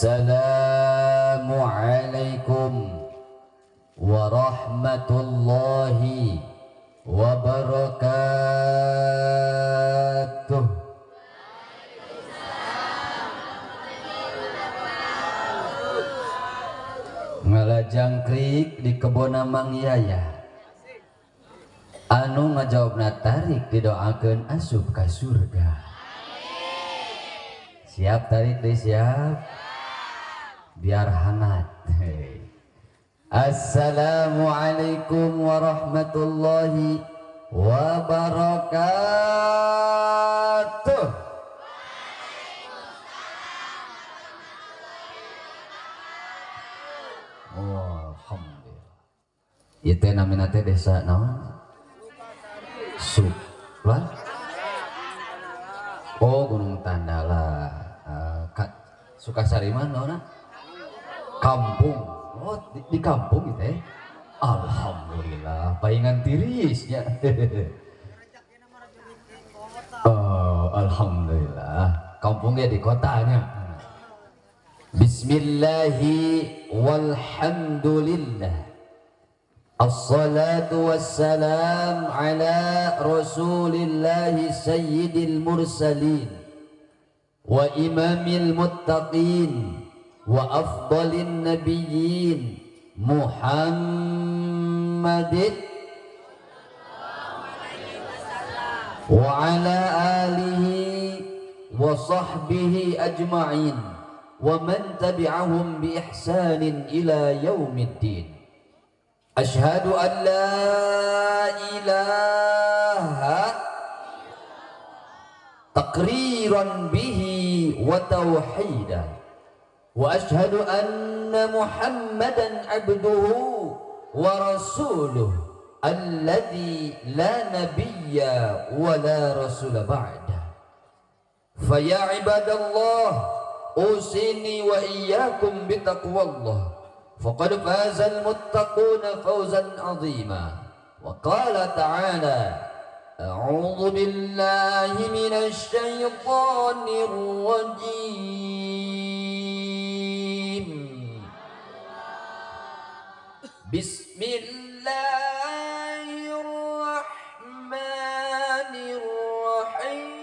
Assalamualaikum warahmatullahi wabarakatuh. Ngalajangkrik di kebona Mang Yaya, anu ngajawabna tarik didoakeun asup ka surga. Siap tarik deh, siap, biar hangat. Assalamualaikum warahmatullahi wabarakatuh. Oh, alhamdulillah. Ieu teh namina teh desa naon? Sup. Oh, Gunung Tandala. Sukasari mah naonna? Kampung. Oh, di kampung gitu ya. Alhamdulillah, paingan tirisnya. Oh, alhamdulillah, kampungnya di kotanya. Bismillahi walhamdulillah. Assalatu wassalam ala rasulillahi sayyidil mursalin wa imamil muttaqin wa afdalin nabiyyin Muhammadin wa ala alihi wa sahbihi ajma'in wa man tabi'ahum bi ihsanin ila yaumiddin. Ashhadu an la ilaha taqriran bihi wa tauhidan wa ashhadu anna Muhammadan abduhu wa rasuluh alladhi la nabiyya wa la rasula ba'da. Fa ya ibadallah, usini wa iyyakum bitaqwallah, faqad fazal muttaquna fawzan 'azima. Wa qala ta'ala, a'udzu billahi minasy syaithanir rajim. Bismillahirrahmanirrahim.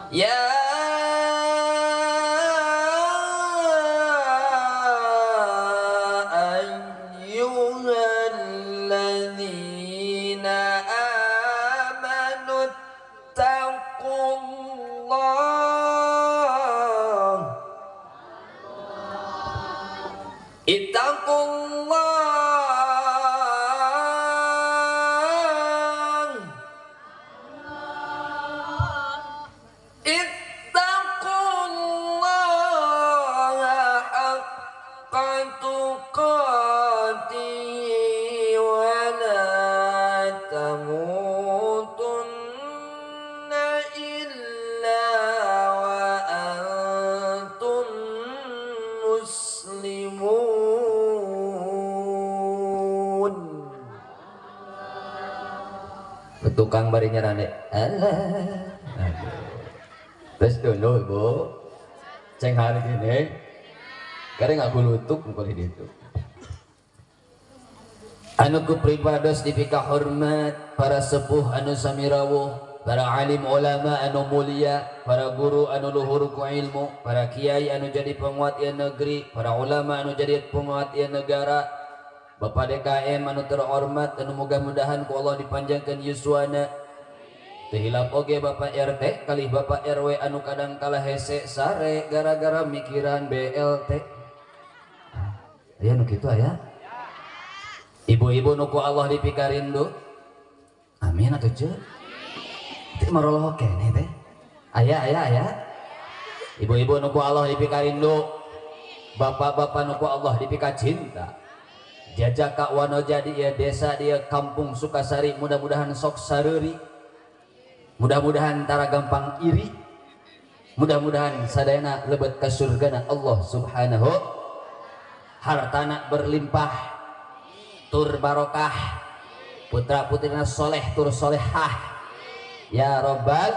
Ya ayyuhalladzina amanu taqullah, ittaqullah, ittaqullaha haqqa tuqatih wa la tamutunna illa wa antum muslimun. Tukang bari nyarane alah. Terus dulu ibu, ceng hari gini, kadang nggak gulutuk kalau itu. Anu ku pribados dipika hormat para sepuh anu samirawuh, para alim ulama anu mulia, para guru anu luhur ku ilmu, para kiai anu jadi penguat ieu negeri, para ulama anu jadi penguat ieu negara, Bapak DKM anu terhormat anu mudah-mudahan ku Allah dipanjangkan yuswana. Teu hilap oge Bapak RT kali Bapak RW anu kadang kala hese sare gara-gara mikiran BLT. Aya nu kitu aya? Ibu-ibu nu ku Allah dipikarindu. Amin atuh ceu. Teu maroloho keneh teh. Aya aya aya. Ibu-ibu nu ku Allah dipikarindu. Bapak-bapak nu ku Allah dipikacinta. Jajaka wanoja di ieu desa di ieu kampung Sukasari mudah-mudahan sok sareuri. Mudah-mudahan tara gampang iri, mudah-mudahan sadayana lebet ka surgana Allah Subhanahu. Hartana berlimpah tur barokah, putra putrina soleh tur solehah, Ya robbal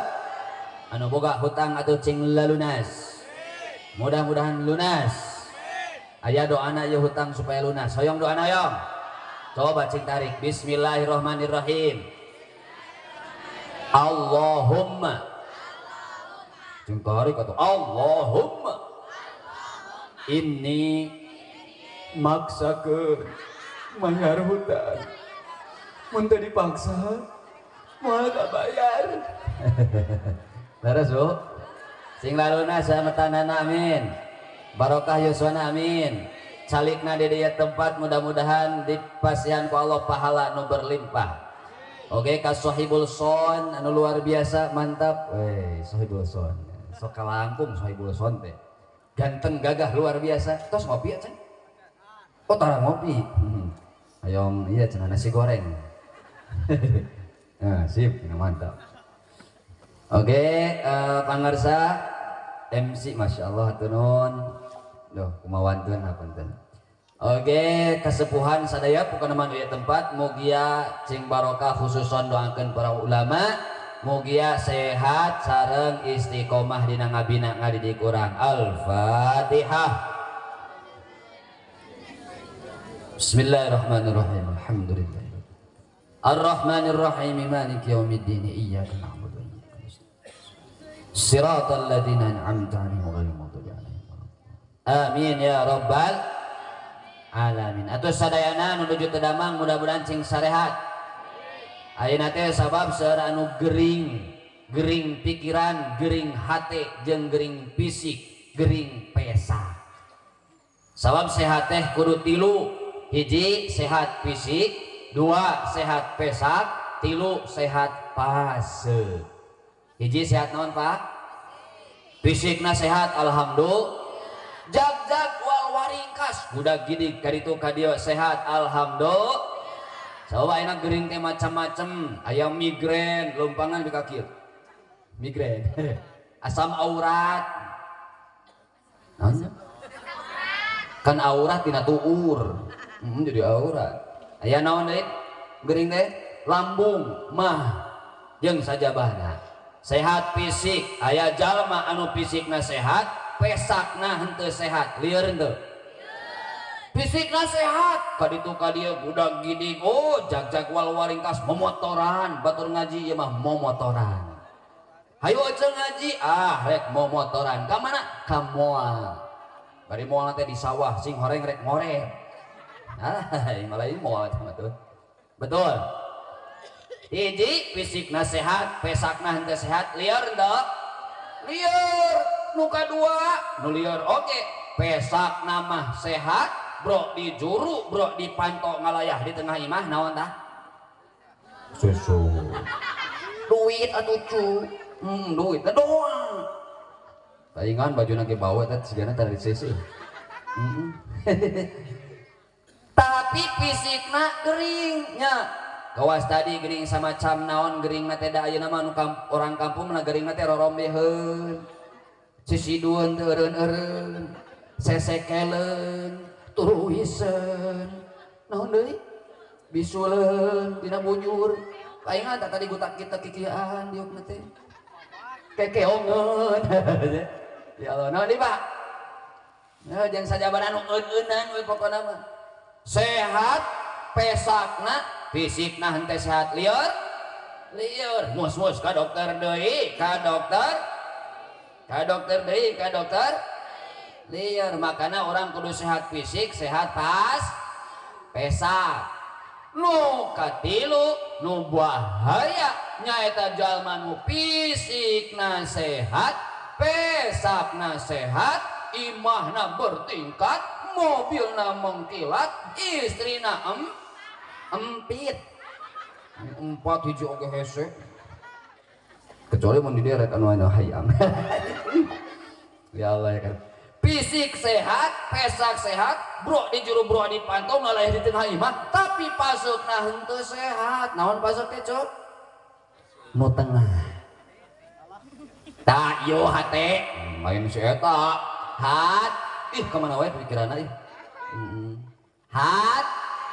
anu boga hutang atau cing lalunas. Mudah-mudahan lunas. Aya doana ieu hutang supaya lunas. Hoyong doana hoyong. Coba cing tarik. Bismillahirrahmanirrahim. Allahumma. Cing tarik atau Allahumma. Ini maksakeun mayar hutang. Mun teu dipaksa moal kabayar. Leres Bu. Sing lalunas sametanana amin. Barokah yuswana amin. Calikna di dieu tempat mudah-mudahan dipasihan ku Allah pahala nu berlimpah. Oke, ka Sohibul Son anu luar biasa mantap. Weh, Sohibul Son. Sok kalangkung Sohibul Son teh. Ganteng gagah luar biasa. Tos ngopi acan? Oh, tara ngopi. Hayong iya cenah nasi goreng. Nah, sip, mantap. Oke, pangarsa MC Masya Allah tunun. Duh, kumawantun hapunten. Oke, kesepuhan sadaya pokona mah ieu tempat mugia cing barokah khususon doakeun para ulama, mugia sehat sareng istiqomah dina ngabina ngadidik urang. Al-Fatihah. Bismillahirrahmanirrahim. Alhamdulillah. Ar-Rahmanir-Rahim Maliki yaumiddin. Iyyaka na'budu wa iyyaka nasta'in. Siratal ladzina an'amta 'alaihim ghairil maghdubi 'alaihim waladdallin. Amin ya rabbal alamin. Atuh sadayana nuju teu damang mudah-mudahan cing sarehat. Ayeuna teh sabab seueur anu gering, gering pikiran, gering hate jeung gering fisik, gering pesa. Sabab sehat teh kudu tilu. Hiji sehat fisik, dua sehat pesak, tilu sehat pase. Hiji sehat naon Pak? Fisikna sehat alhamdulillah. Jag-jag wal waringkas budak gidig kaditu kadieu sehat alhamdulillah. Coba enak gering teh macam-macam, aya migrain lompangan di kaki. Migrain. Asam aurat. Naon? Kan aurat tina tuur. Jadi aurat. Aya naon deui? Gering teh lambung, mah jeung sajabahna. Sehat fisik, aya jalma anu fisikna sehat, pesakna henteu sehat, lieur henteu? Fisikna sehat, kaditu kadieu budak gidig, oh jag-jag wal waringkas momotoran, batur ngaji ieu mah momotoran. Hayu eceu ngaji, ah rek momotoran. Ka mana? Ka moal. Bari moal teh di sawah sing horeng rek ngoret. Ah, malah ini moal sama tuh. Betul. Hiji fisikna sehat, pesakna henteu sehat, lieur henteu? Lieur. Nu kadua, nu lieur oge, pesakna mah sehat, bro di juru, bro di panto ngalayah di tengah imah naon tah? Susu. Duit atuh cu. Duit teh doang. Palingan bajuna ge bawa teh sigana teh di sisi. Tapi fisikna geringnya. Kawas tadi gering samacam naon geringna teh da ayeuna mah nu orang kampung mah geringna teh rorombeheun. Sisidueun teu eureun-eureun, sesekeleun, turuhiseun. Naon deui? Bisuleun dina bujur. Palingan tah tadi gutak kita kikieuan diukna teh. Kekeongeun. Ya Allah, naon deui Pak? Nah, jangan sajabana anu eun-eunan we pokona mah. Sehat pesakna, fisikna henteu sehat lieur. Lieur, mus-mus ka dokter deui, ka dokter. Ka dokter deui, ka dokter. Lieur, makana orang kudu sehat fisik, sehat pas pesak. Nu katilu, nu bahaya nyaeta jalma nu fisikna sehat, pesakna sehat, imahna bertingkat, mobilna mengkilat, istrina empit. Empat hiji oge hese. Kecuali mun di deret anu anu hayang. Ya Allah ya kan. Fisik sehat, pesak sehat, bro di juru bro di pantau ngalayah di tengah imah, tapi pasukna henteu sehat. Naon pasuk teh, Cuk? Nu tengah. Tak yo hate, lain si eta. Hat, ih kemana wae pikiranna ih. Hat,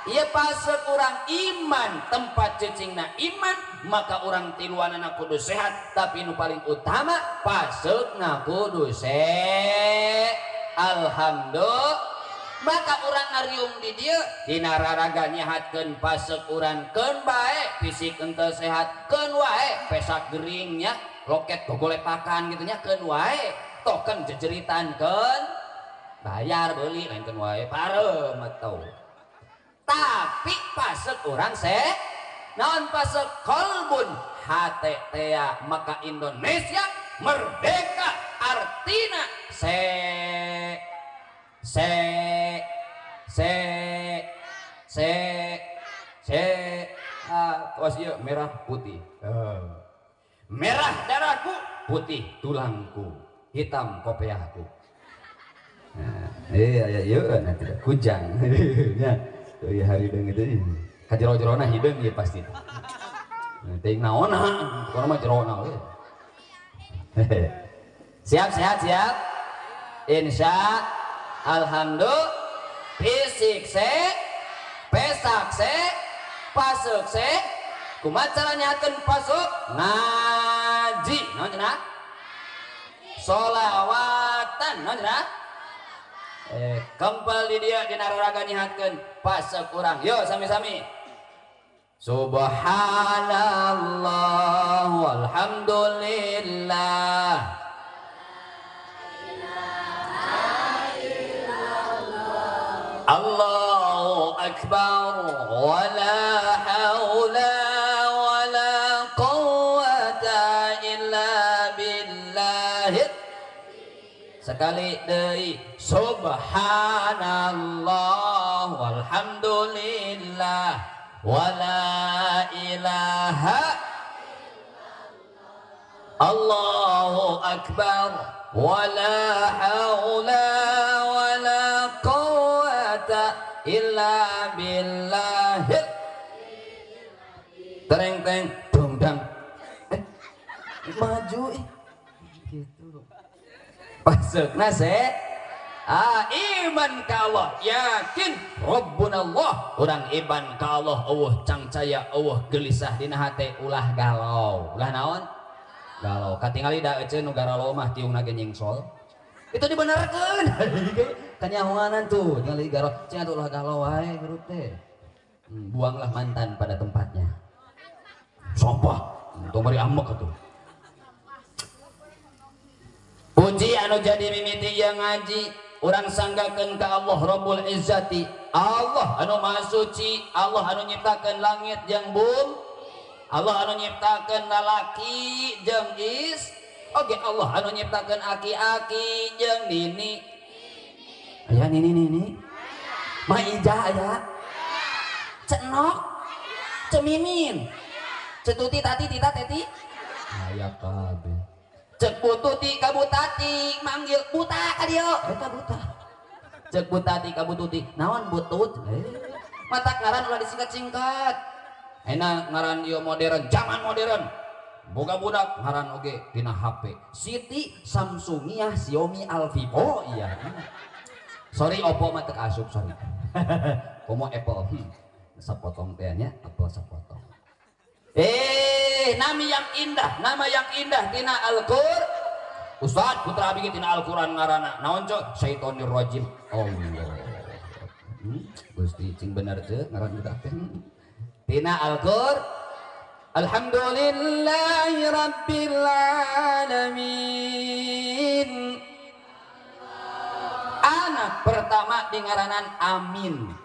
Ieu pasek urang iman tempat cicingna iman maka urang tiluanana kudu sehat tapi nu paling utama pasekna kudu sehat. Alhamdulillah maka urang ngariung di dieu dina raraga nyehatkeun pasek urang keun bae fisik henteu sehat keun wae pesak geringnya loket gogolepakan gitu nya keun wae token jejeritan keun bayar beuli lain keun wae pareum atuh tapi pasek urang se naon pasek kolbun hate tea maka Indonesia merdeka artina se se se se se ah tos ieu merah putih merah darahku putih tulangku hitam kopiahku nah, iya iya nanti kujang nya ieu hari deung itu ka jero-jerona hideung ieu pasti teuing naonna pokona mah jerona we. Siap sehat siap insya alhamdulillah fisik se pesak se pasuk se kumaha cara nyehatkeun pasuk ngaji naon cenah sholawatan naon cenah kempel di dia dina raraga nyehatkeun pasuk urang yo sami-sami subhanallah walhamdulillah Allahu akbar wala haula wala quwata illa billah. Sekali deui subhanallah walhamdulillah wala ilaha Allahu akbar wala haula wala quwata illa billah. Tereng teng dong dang maju gitu pasukna se iman ka Allah yakin Rabbunallah urang iman ka Allah eueuh cangcaya eueuh gelisah dina hate ulah galau ulah naon galau katingali da eceun nu galau mah tiungna ge nyingsol itu dibenerkeun kanyahoanan tuh tingali galau cing atuh ulah galau wae hirup teh buanglah mantan pada tempatnya sampah tong bari ambek atuh. Puji anu jadi mimiti yang ngaji urang sanggakeun ka Allah Rabbul Izzati Allah anu maha suci Allah anu nyiptakeun langit jeung bumi Allah anu nyiptakeun lalaki jeung is oge Allah anu nyiptakeun aki-aki jeung nini aya nini nini Maijah aya Cenok Cemimin Cetuti tati tita teti aya kabeh cek bututi kabutati manggil buta ka dieu eta buta cek butati kabututi naon butut matak ngaran ulah disingkat-singkat enak ngaran ieu modern zaman modern boga budak ngaran oge dina HP Siti Samsungiah Xiaomi Alvivo iya sorry Oppo mah teu asup sorry komo Apple sapotong teh nya Apple sapotong nami yang indah, nama yang indah tina Al-Qur'an. Ustaz putra abi tina Al-Qur'an ngaranna. Naon cok? Syaitonir rajim. Allah. Gusti cing bener teu ngaran budak teh. Tina Al-Qur'an. Alhamdulillahi rabbil alamin. Anak pertama di ngaranan Amin.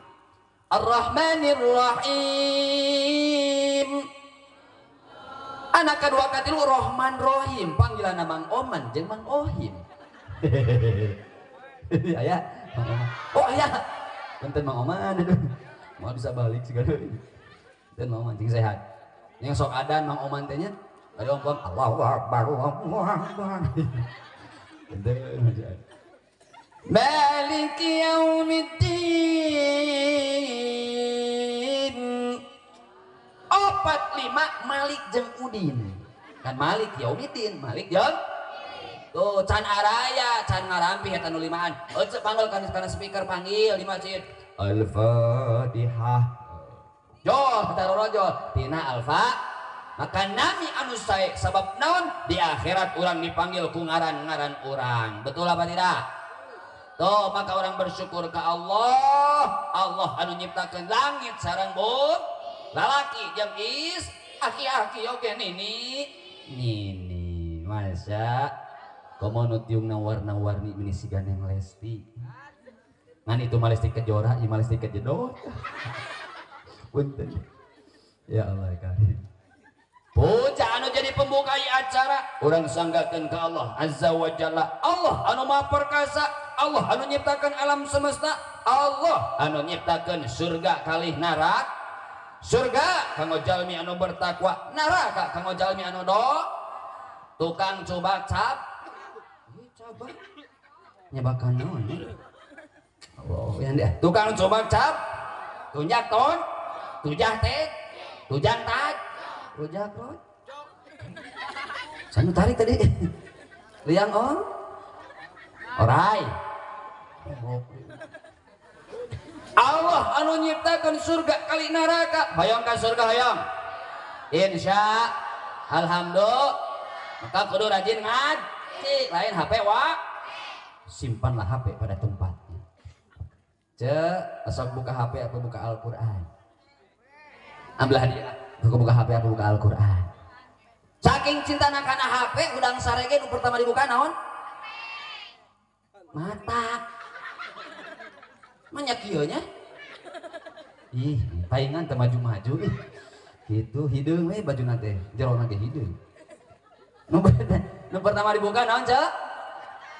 Ar-Rahmanir Rahim. Anak kedua katilu Rohman Rohim panggilan Mang Oman jeung Mang Ohim. Aya Mang Oman. Oh aya. Punten Mang Oman aduh. Moal bisa balik sigana. Punten Mang Oman cing sehat. Yang sok adan Mang Oman teh nya bari ompong Allahu Akbar Allahu Akbar. Punten aja. Maliki yaumiddin. 45 Malik jeung Udin kan Malik Yaumiddin Malik jeung tuh can araya can ngarampi eta nu limaan eueuh panggil kana speaker panggil di masjid Al-Fatihah. Jol tarorojol tina alfa. Maka nami anu sae sabab naon di akhirat urang dipanggil ku ngaran-ngaran urang. Betul apa tidak? Tuh maka orang bersyukur ke Allah. Allah anu nyiptakeun langit sareng bumi, lalaki jeung is, aki-aki oge nini. Nini, masa komo nu tiungna warna-warni meni siga Neng Lesti. Ngan itu mah Lesti Kejora, ieu mah Lesti Kejedot. Punten. Ya Allah karim. Puja anu jadi pembuka acara urang sanggakeun ka Allah Azza wa Jalla. Allah anu Maha Perkasa, Allah anu nyiptakeun alam semesta, Allah anu nyiptakeun surga kalih neraka. Surga kanggo jalmi anu bertakwa, neraka kanggo jalmi anu do tukang coba cap. Coba nyebakan naon? Allah yang dia tukang coba cap, tunjak ton, tujah teh, tujang taj. Rujak roj. Saya tarik tadi. Liang on. Orai. Allah anu nyiptakeun surga kali neraka. Hoyong ka surga hoyong. Insya alhamdulillah. Maka kudu rajin ngaji. Lain HP wa. Simpanlah HP pada tempatnya. Cek, asal buka HP atau buka Al-Qur'an. Ambil hadiah. Aku buka HP, aku buka Al-Quran. Saking cinta kana HP, udang sarege nu pertama dibuka naon? Mata. Manya kieu nya? Ih, paingan teu maju-maju ih. Kitu hideung we bajuna teh, jerona ge hideung. Nu pertama dibuka naon, Cek?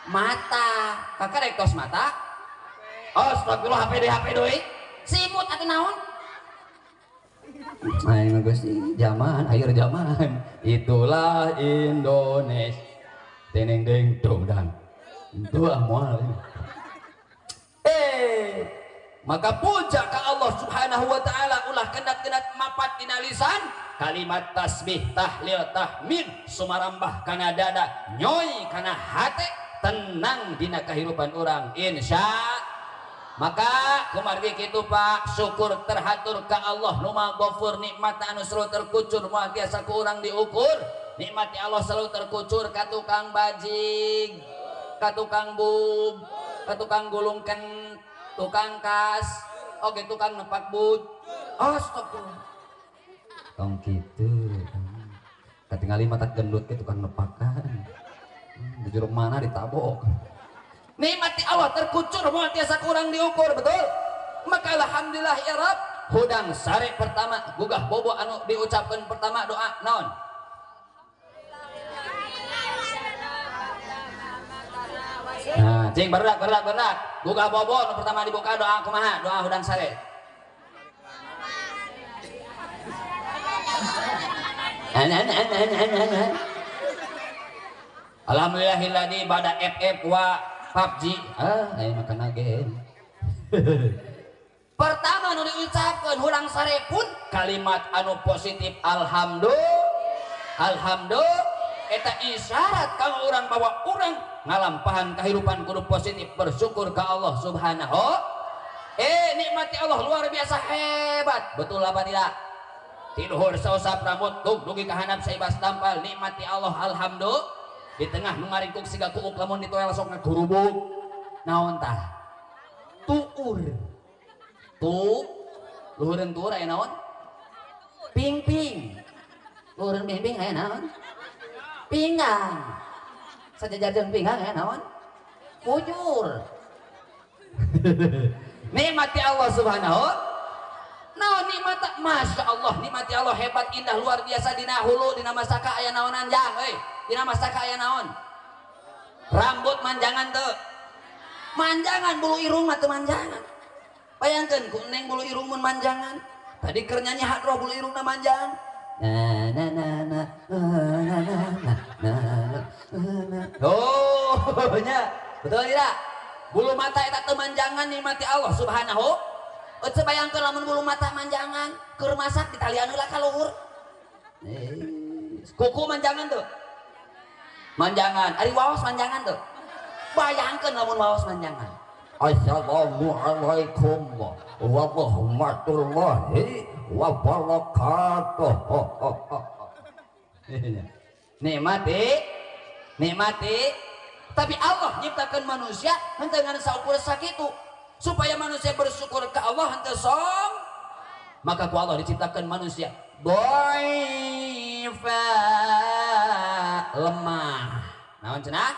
Mata. Kakak rek tos mata? Astagfirullah, HP deui, HP deui. Simut atuh naon? Aing geus zaman, akhir zaman. Itulah Indonesia. Teneng deng dong dang. Itu ah moal. Maka puja ka Allah Subhanahu wa taala ulah kendat-kendat mapat dina lisan, kalimat tasbih, tahlil, tahmid sumarambah kana dada, nyoy kana hate, tenang dina kahirupan urang insya. Maka kumargi kitu Pak, syukur terhatur ka Allah nu Maha Ghafur, nikmat anu selalu terkucur moal tiasa ku urang diukur. Nikmati Allah selalu terkucur ka tukang bajing, ka tukang bub, ka tukang gulungken, tukang kas, oge tukang nepak bud. Astagfirullah. Tong kitu. Katingali mata gendut ke tukang nepakan. Di jero mana ditabok. Nikmati Allah terkucur moal tiasa kurang diukur, betul? Maka alhamdulillah ya Rabb, hudang sare pertama gugah bobo anu diucapkan pertama doa naon? Nah, cing berak berak berak. Gugah bobo anu pertama dibuka doa kumaha? Doa hudang sare. Alhamdulillahilladzi bada FF wa PUBG. Ah, ayo makan game. Pertama nu diucapkeun hurang sare pun kalimat anu positif alhamdulillah. Alhamdulillah eta isyarat kanggo urang bahwa urang ngalampahan kehidupan kudu positif bersyukur ka Allah Subhanahu. Nikmati Allah luar biasa hebat. Betul apa tidak? Tidur sausap rambut tug dugi ka handap saibas tampal nikmati Allah alhamdulillah. Di tengah nu ngaringkuk siga kuuk lamun ditoel sok ngagurubug. Naon tah? Tuur. Tu luhureun tuur aya naon? Ping-ping. Luhureun ping-ping aya naon? Pinggang. Sajajar jeung pinggang aya naon? Kujur. Nikmati Allah Subhanahu. Naon nikmat? Masya Allah, nikmati Allah hebat indah luar biasa dina hulu dina masaka aya naonan jang euy. Dina masaka aya naon? Rambut manjangan teu? Manjangan bulu irung mah teu manjangan. Bayangkeun ku neng bulu irung mun manjangan. Tadi keur nyanyi hadroh bulu irungna manjang. Na na na na na na na na. Oh, nya. Betul tidak? Bulu mata eta teu manjangan nikmati Allah Subhanahu. Eueuh bayangkeun lamun bulu mata manjangan, keur masak ditalian heula ka luhur. Kuku manjangan tuh. Manjangan, ari waos manjangan tuh. Bayangkeun lamun waos manjangan. Assalamualaikum warahmatullahi wabarakatuh. Nikmati, nikmati. Tapi Allah nyiptakan manusia henteu ngan saukur sakitu supaya manusia bersyukur ke Allah henteu song. Maka ku Allah diciptakan manusia dhaifa, lemah. Naon cenah?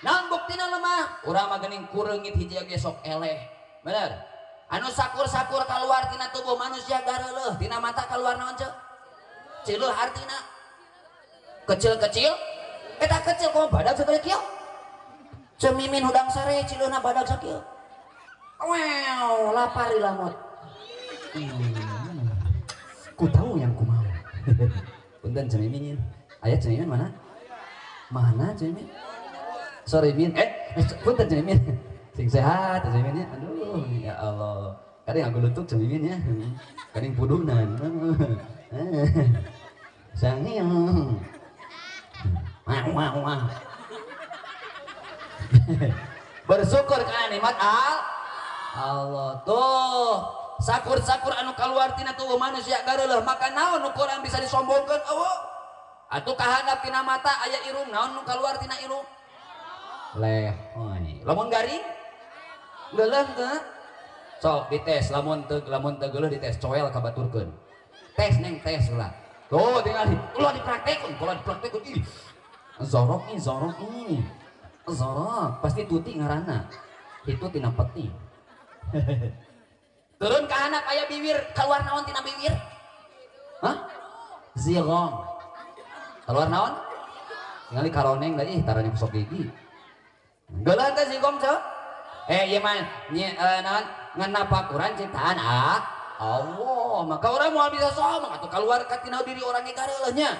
Naon buktina lemah? Urang mah geuning kureungit hiji ge sok eleh. Bener? Anu sakur-sakur kaluar tina tubuh manusia gareuleuh, tina mata kaluar naon ceu? Cileuh artina. Kecil-kecil, eta kecil kumaha badag sagede kieu? Cemimin hudang sare cileuhna badag sakieu. Wow, lapar ilamot. Ku tahu yang ku mau. Punten cemimin. Aya cemimin mana? Mana cemimin? Sorry min, punten cemimin. Sing sehat cemimin ya. Aduh, ya Allah. Kadang aku lutuk cemimin ya. Kadang pudunan. Sangiung. Wah wah wah. Bersyukur kana nikmat Allah. Tuh, sakur-sakur anu kaluar tina tubuh manusia gareuleuh, maka naon nu kurang bisa disombongkeun eueuh. Atuh kahandap tina mata aya irung, naon nu kaluar tina irung? Lehoy. Lamun garing? Geuleuh teu? Sok dites, lamun teu geuleuh dites coel ka baturkeun. Tes neng tes lah. Tuh tinggal ulah dipraktekkeun, ulah dipraktekkeun ih. Zorok nih, zorok nih. Zorok pasti tuti ngaranna. Itu tina peti. Turun ke anak aya bibir, keluar naon tina bibir? Hah? Zirong. Keluar naon? Ningali karoneng da ih taranya sok gigi. Geuleuh teh zigom ceu? Ieu mah naon ngenapakuran ciptaan Allah. Maka orang moal bisa sombong atuh keluar ka tina diri urang ge gareuleuh nya.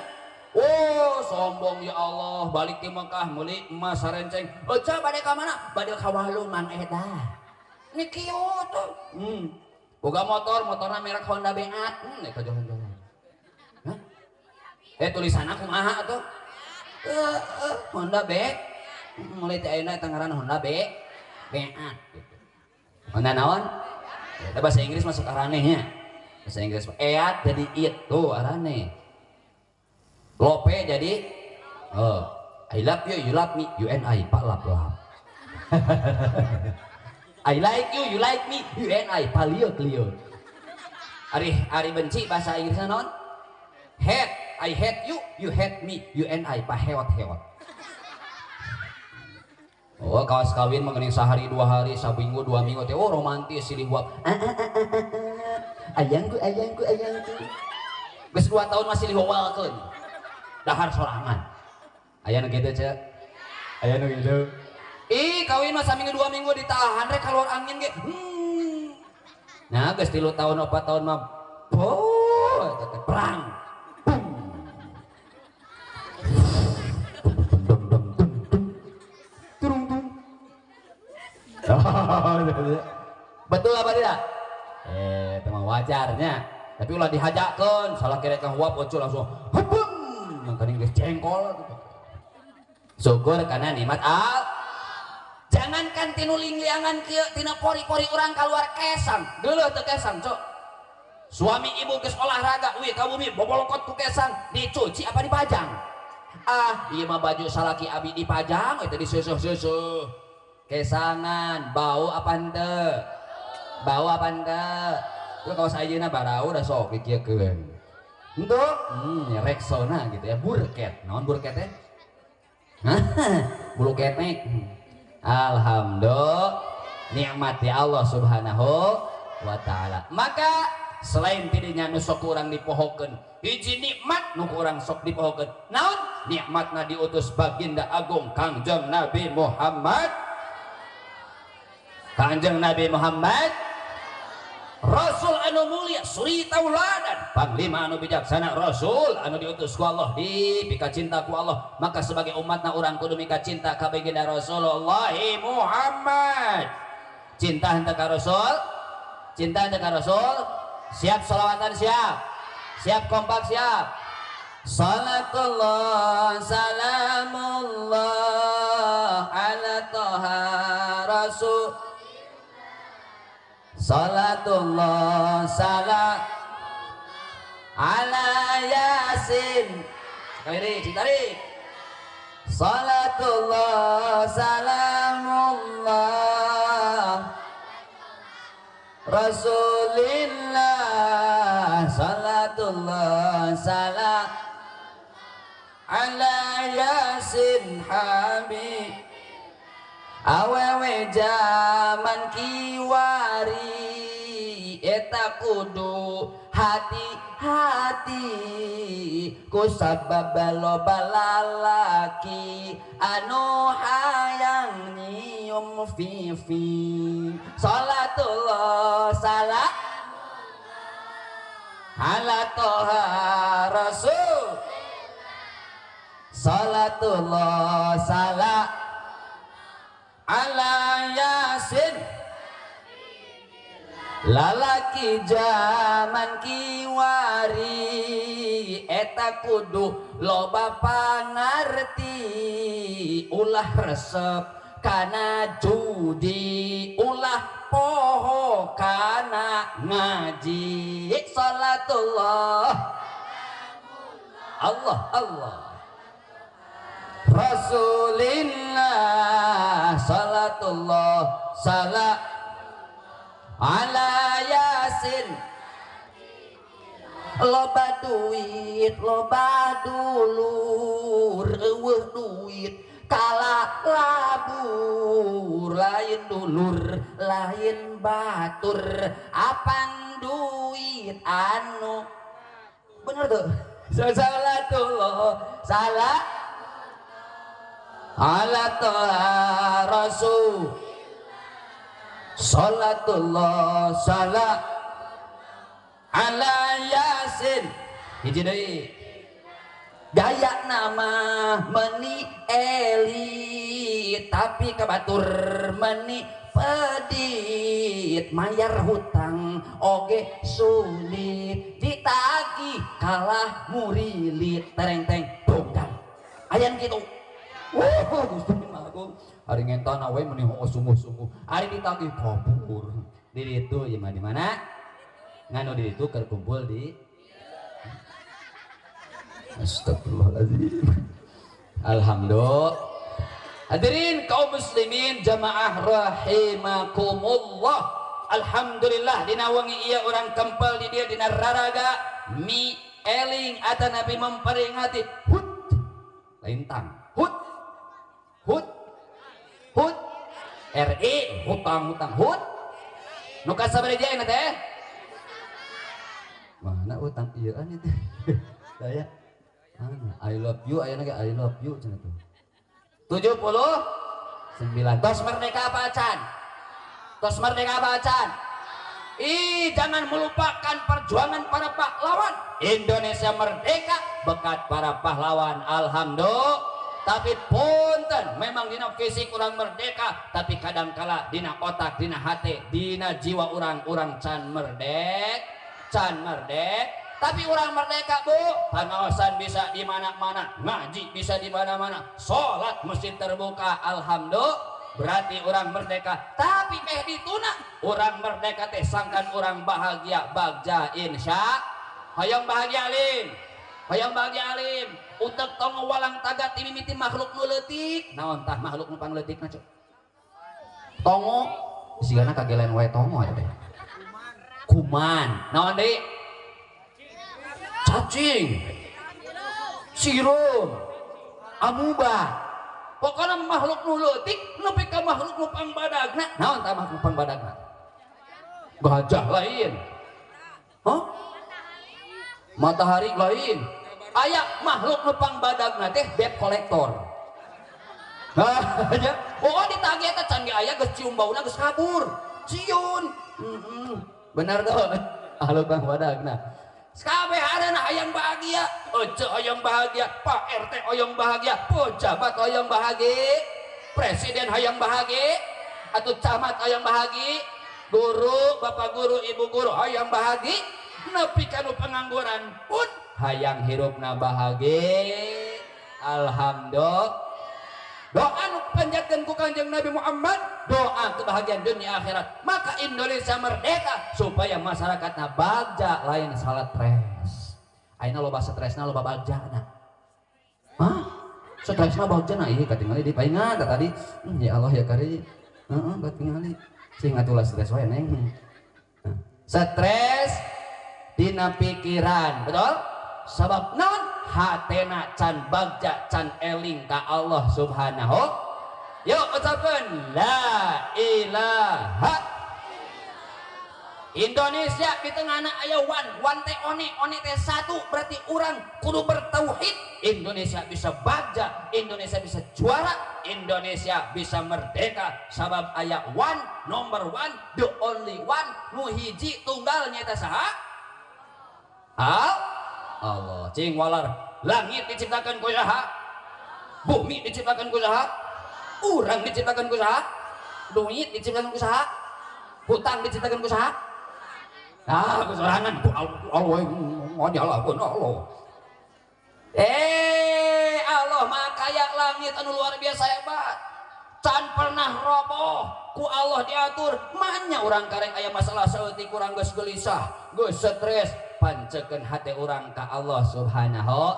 Oh, sombong ya Allah, balik ti Mekah meuli emas sarenceng. Euca bade ka mana? Bade ka Walung Mang Eda. Ni kieu tuh. Boga motor, motorna merek Honda Beat. Eta jalan-jalan. Hah? Tulisanna kumaha atuh? Honda B. Mulai ti ayeuna eta ngaranna Honda B. Beat gitu. Honda naon? Eta bahasa Inggris masuk araneh nya. Bahasa Inggris eat jadi it tuh araneh. Lope jadi oh, I love you, you love me, you and I, pak lap lap. I like you, you like me, you and I, paliot liot. Ari benci bahasa Inggrisnya non? Hate, I hate you, you hate me, you and I, pak hewat hewat. Oh, kawas kawin mengenai sehari dua hari, saminggu dua minggu, teh oh romantis silih huap. Ayangku, ayangku, ayangku. Geus 2 tahun masih dihowalkeun. Dahar sorangan. Aya nu kitu ceu? Aya nu kitu. Ih, kawin mah saminggu 2 minggu ditahan rek keluar angin ge. Nah, geus 3 tahun 4 tahun mah oh, eta teh perang. Turung tung. Betul apa tidak? Itu mah wajarnya. Tapi ulah dihajakeun, salah kira ka huap ocu langsung hubung. Mangkaning geus jengkol. Syukur karena nikmat al. Jangankan tinu lingliangan kieu tina pori-pori urang kaluar kesang. Geuleuh teu kesang, cok. Suami ibu geus olahraga, wih ka bumi bobolokot ku kesang, dicuci apa dipajang? Ah, ieu mah baju salaki abi dipajang, eta diseusuh-seusuh. Kesangan, bau apa henteu? Bau apa henteu? Lu kawas ayeuna barau da sok dikieukeun. Henteu? Rexona gitu ya, burket. Naon burket teh? Hah, bulu ketek. Alhamdulillah, nikmat ya Allah Subhanahu wa taala. Maka selain tidinya nu sok urang dipohokeun, hiji nikmat nu urang sok dipohokeun. Naon? Nikmatna diutus baginda agung Kangjeng Nabi Muhammad. Kangjeng Nabi Muhammad Rasul anu mulia, suri tauladan, panglima anu bijaksana, Rasul anu diutus ku Allah, dipika cinta ku Allah. Maka sebagai umatna urang kudu mika cinta ka baginda Rasulullah Muhammad. Cinta henteu ka Rasul? Cinta henteu ka Rasul? Siap sholawatan siap? Siap kompak siap? Salatullah salamullah ala toha Rasul. Salatullah salam ala Yasin. Sekali deui, tarik. Salatullah salamullah Rasulillah. Salatullah salam ala Yasin habib. Awewe jaman kiwari eta kudu hati-hati ku sabab loba lalaki anu hayang nyium fifi. Salatullah salam ala toha rasul. Salatullah salam ala Yasin. Lalaki jaman kiwari eta kudu loba pangarti ulah resep kana judi ulah poho kana ngaji. Salatullah Allah Allah Rasulillah. Salatullah salam ala Yasin. Loba duit loba dulur eueuh duit kala labur lain dulur lain batur apan duit anu bener tuh. Salatullah salam ala toha rasul. Salatullah salam ala Yasin. Hiji deui gaya nama meni elit tapi kabatur meni pedit mayar hutang oge sulit ditagih kalah murilit tereng-teng dongdang ayan gitu. Wah, Gusti Agung hari ngentana we meni hongos sungguh-sungguh hari ditagih kabur di ditu ieu mah di mana nganu di ditu keur kumpul di Astagfirullahaladzim. Alhamdulillah. Hadirin kaum muslimin jamaah rahimakumullah. Alhamdulillah dina wengi ieu urang kempel di dieu dina raraga mi eling ata Nabi memperingati hut lain tang hut hut hut RI hutang-hutang hut nu kasabaraha ayeuna teh mana utang ieu an itu saya I love you ayeuna ge I love you cenah tuh 79 tos merdeka apa acan tos merdeka apa acan. Ih, jangan melupakan perjuangan para pahlawan. Indonesia merdeka berkat para pahlawan. Alhamdulillah. Tapi punten memang dina fisik orang merdeka tapi kadangkala dina otak dina hati dina jiwa orang-orang can merdeka can merdeka. Tapi orang merdeka bu, pengawasan bisa di mana-mana, ngaji bisa di mana-mana, sholat masjid terbuka, alhamdulillah. Berarti orang merdeka. Tapi meh dituna, orang merdeka teh sangkan orang bahagia bagja insya. Hayang bahagia alim, hayang bahagia alim. Utek tong walang taga timimiti makhluk nu leutik. Naon tah makhluk nu pangleutikna cek? Tongo, sigana kagelen wae tongo eta teh. Kuman, naon deui? Cacing, sirum, amuba, pokoknya makhluk nu leutik nepi ka makhluk nu pangbadagna. Naon tah makhluk pangbadagna? Gajah lain, hah? Matahari lain. Aya makhluk nu pangbadagna teh debt collector. Nah, oh ditagih eta can ge aya geus cium bauna geus kabur. Ciun. Bener tuh. Makhluk pangbadagna. Sakabehanana hayang bahagia, ece hayang bahagia, Pak RT hayang bahagia, pejabat hayang bahagia, presiden hayang bahagia, atau camat hayang bahagia, guru, bapak guru, ibu guru hayang bahagia, nepi ka nu pengangguran pun hayang hirupna bahagia. Alhamdulillah. Doa nu panjatkeun ku Kanjeng Nabi Muhammad, doa kebahagiaan dunia akhirat. Maka Indonesia merdeka supaya masyarakatna bagja lain salat stres. Ayeuna loba stresna loba bagjana. Hah? Stresna bagjana ieu katingali di paingan tadi. Ya Allah ya kari. Heeh, katingali. Sing atuh lah stres wae neng. Stres dina pikiran, betul? Sabab naon? Hatena can bagja can eling ka Allah Subhanahu. Yuk ucapkan la ilaha. Indonesia di tengahna aya wan, wan teh one, one teh satu, berarti urang kudu bertauhid. Indonesia bisa bagja, Indonesia bisa juara, Indonesia bisa merdeka. Sabab aya one, number one, the only one, nu hiji tunggal nyata saha? Allah. Cing walar, langit diciptakan ku saha? Bumi diciptakan ku saha? Urang diciptakan ku saha? Duit diciptakan ku saha? Hutang diciptakan ku saha? Ah, ku sorangan ku Allah nyalahkeun Allah. Allah mah kaya langit anu luar biasa hebat. Can pernah roboh, ku Allah diatur. Manya urang karek aya masalah saeutik urang geus gelisah, geus stres, pancekeun hate urang ka Allah Subhanahu.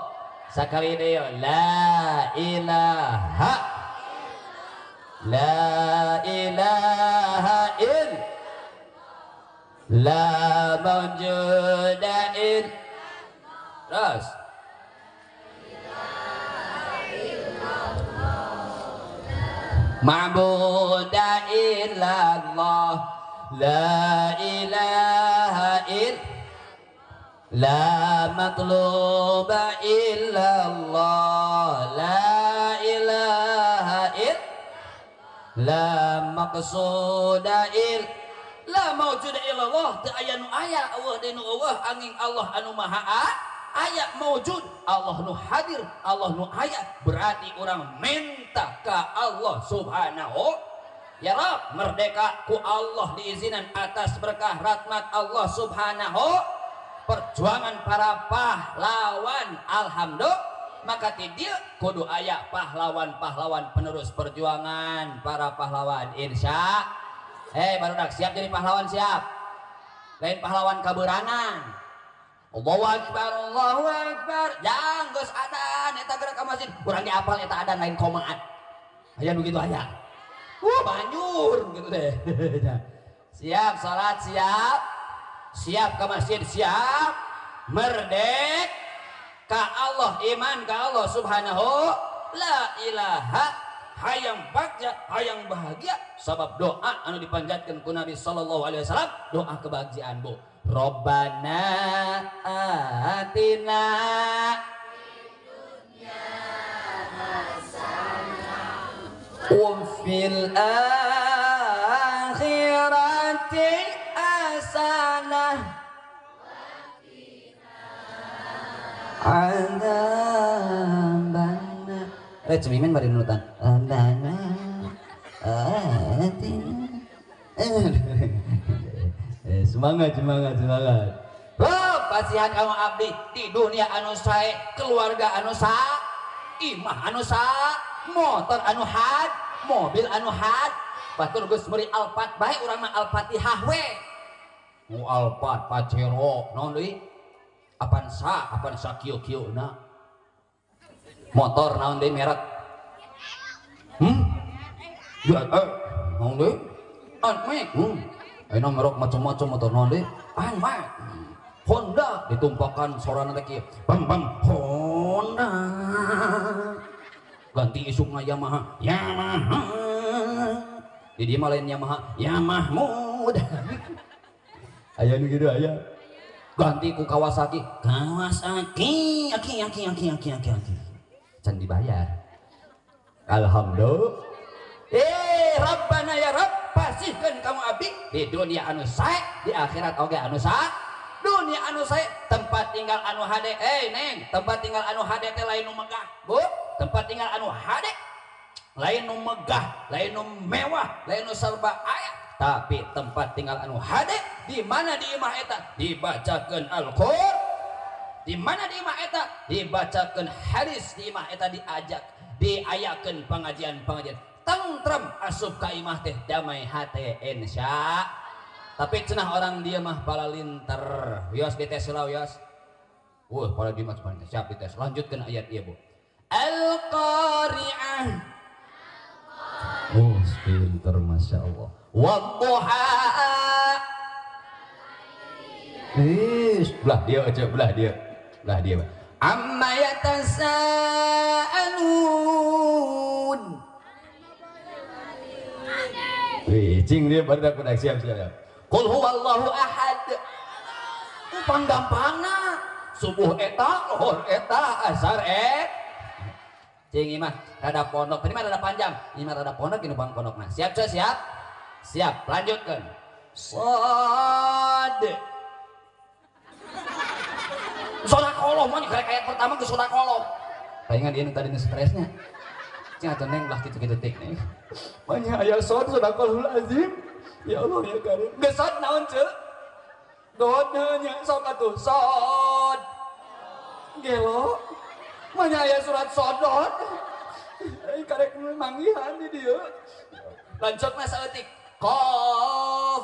Sakali deui la ilaha, la ilaha il, la mawjuda il. Terus ma'buda illallah, la ilaha il, la matluba illallah, la ilaha il, la maqsuda il, la mawjuda illallah. Teu aya nu aya, Allah deui nu eueuh, angin Allah anu maha aya mawjud, Allah nu hadir, Allah nu aya, berarti orang minta ka Allah Subhanahu. Ya Rabb, merdeka ku Allah diizinan atas berkah rahmat Allah Subhanahu. Perjuangan para pahlawan, alhamdulillah. Maka ti dieu kudu aya pahlawan-pahlawan penerus perjuangan para pahlawan, insya. Barudak siap jadi pahlawan, siap. Lain pahlawan kaberangan. Allahu akbar, Allahu akbar. Jang geus adan eta gerak ka masjid. Urang ge apal eta adan lain komaat. Aya nu kitu aya. Banjur gitu deh. Siap salat, siap. Siap ke masjid, siap. Merdeka ka Allah, iman ka Allah Subhanahu. La ilaha, hayang bagja, hayang bahagia. Sabab doa anu dipanjatkeun ku Nabi sallallahu alaihi wasallam, doa kebahagiaan bu. Rabbana atina fid dunya hasanah wa fil akhirati hasanah wa qina adzabannar. Cemimen bari nurutan. Rabbana atina. Semangat, semangat, semangat. Oh, pasihan kamu abdi di dunia anu sae, keluarga anu sa, imah anu sa, motor anu had, mobil anu had. Batur geus meuri Alphard bae urang mah Al-Fatihah we. Mu Alphard Pajero naon deui? Avanza, Avanza kieu-kieuna. Motor naon deui merek? Ya, naon deui? Anmek. Ayeuna merek macam-macam motor naon deui? Anmek. Honda ditumpakan sorana teh kieu. Bang bang Honda. Ganti isukna Yamaha. Yamaha. Di dieu mah lain Yamaha, Yamahmud. Aya nu kitu aya. Ganti ku Kawasaki. Kawasaki, aki aki aki aki aki aki. Can dibayar. Alhamdulillah. Rabbana ya Rabb, pasihkeun kamu abdi di dunia anu sae, di akhirat oge anu sae. Dunia anu sae, tempat tinggal anu hade. Neng, tempat tinggal anu hade teh lain nu megah, Bu. Tempat tinggal anu hade lain nu megah, lain nu mewah, lain nu serba aya, tapi tempat tinggal anu hade di mana di imah eta dibacakeun Al-Qur'an, di mana di imah eta dibacakeun hadis, di imah eta diajak Diayakeun pengajian-pengajian tentrem asup ka imah teh damai hate insya. Tapi cenah orang dia mah palalinter. Wios dites heula wios. Wah, pada di mah siap dites. Lanjutkeun ayat ieu, Bu. Al-Qari'ah. Oh, pinter Masya Allah. Wadduha. Ih, belah dia aja, belah dia. Belah dia. Amma yatasaalun. Wih, cing dia baru aku siap siap. Qul huwallahu ahad. Upang gampangna. Subuh eta, lohor eta, asar et. Cing imah rada pondok, tadi mah rada panjang. Imah rada pondok ini bang pondokna. Siap coy, siap? Siap, lanjutkan. Sod. Sodakolah mah karek ayat pertama ke sodakolah. Palingan dia tadi stresnya. Cing atuh neng lah kitu-kitu tik nih. Banyak aya sod sodakollahul azim. Ya Allah ya Karim. Geus sod naon ceu? Dod nya sok atuh sod. Gelo. Banyak aya surat sodot. Ai karek manggihan di dieu. Lanjutna saeutik. Qaf.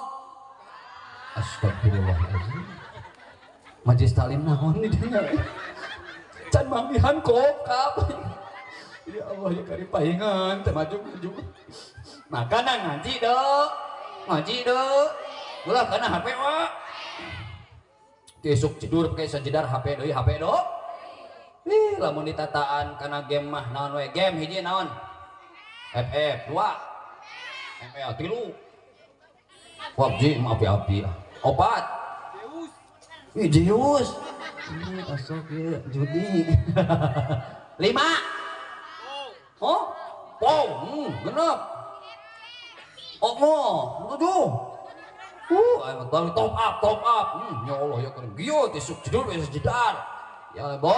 Astagfirullahalazim. Majelis taklim naon di dieu? Can manggihan qaf kaf. Ya Allah ya Karim pahingan teh maju-maju. Makana ngaji do. Ngaji do. Ulah kana HP wa. Tisuk tidur pakai sajedar HP deui HP do. Ih lamun ditataan kana game mah naon we game hiji naon? FF 2 ML 3 PUBG mah api-api 4. Ih Zeus. Ini asok ieu judi. 5. Oh, wow, genep. Oh, 7. Top up, top up. Ya Allah ya Karim. Gieu tisuk tidur geus jedar. Ya Bo,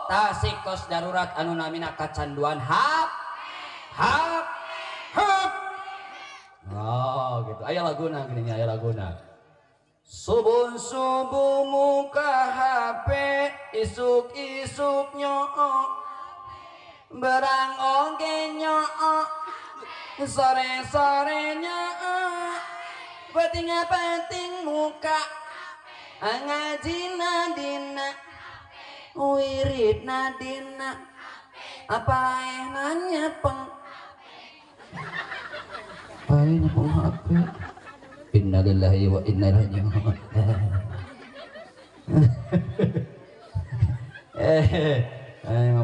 tasik tos darurat anu namina kacanduan hap. Hap. Hap. Oh, gitu. Aya laguna gini aya laguna. Subuh-subuh muka HP, isuk-isuk nyoo. Berang oge nyoo, sore-sore nyoo, peting-peting muka, ngajina dina, wiridna dina, apa nanya peng, apa nyepeng HP? Innalillahi wa inna ilaihi raji'un.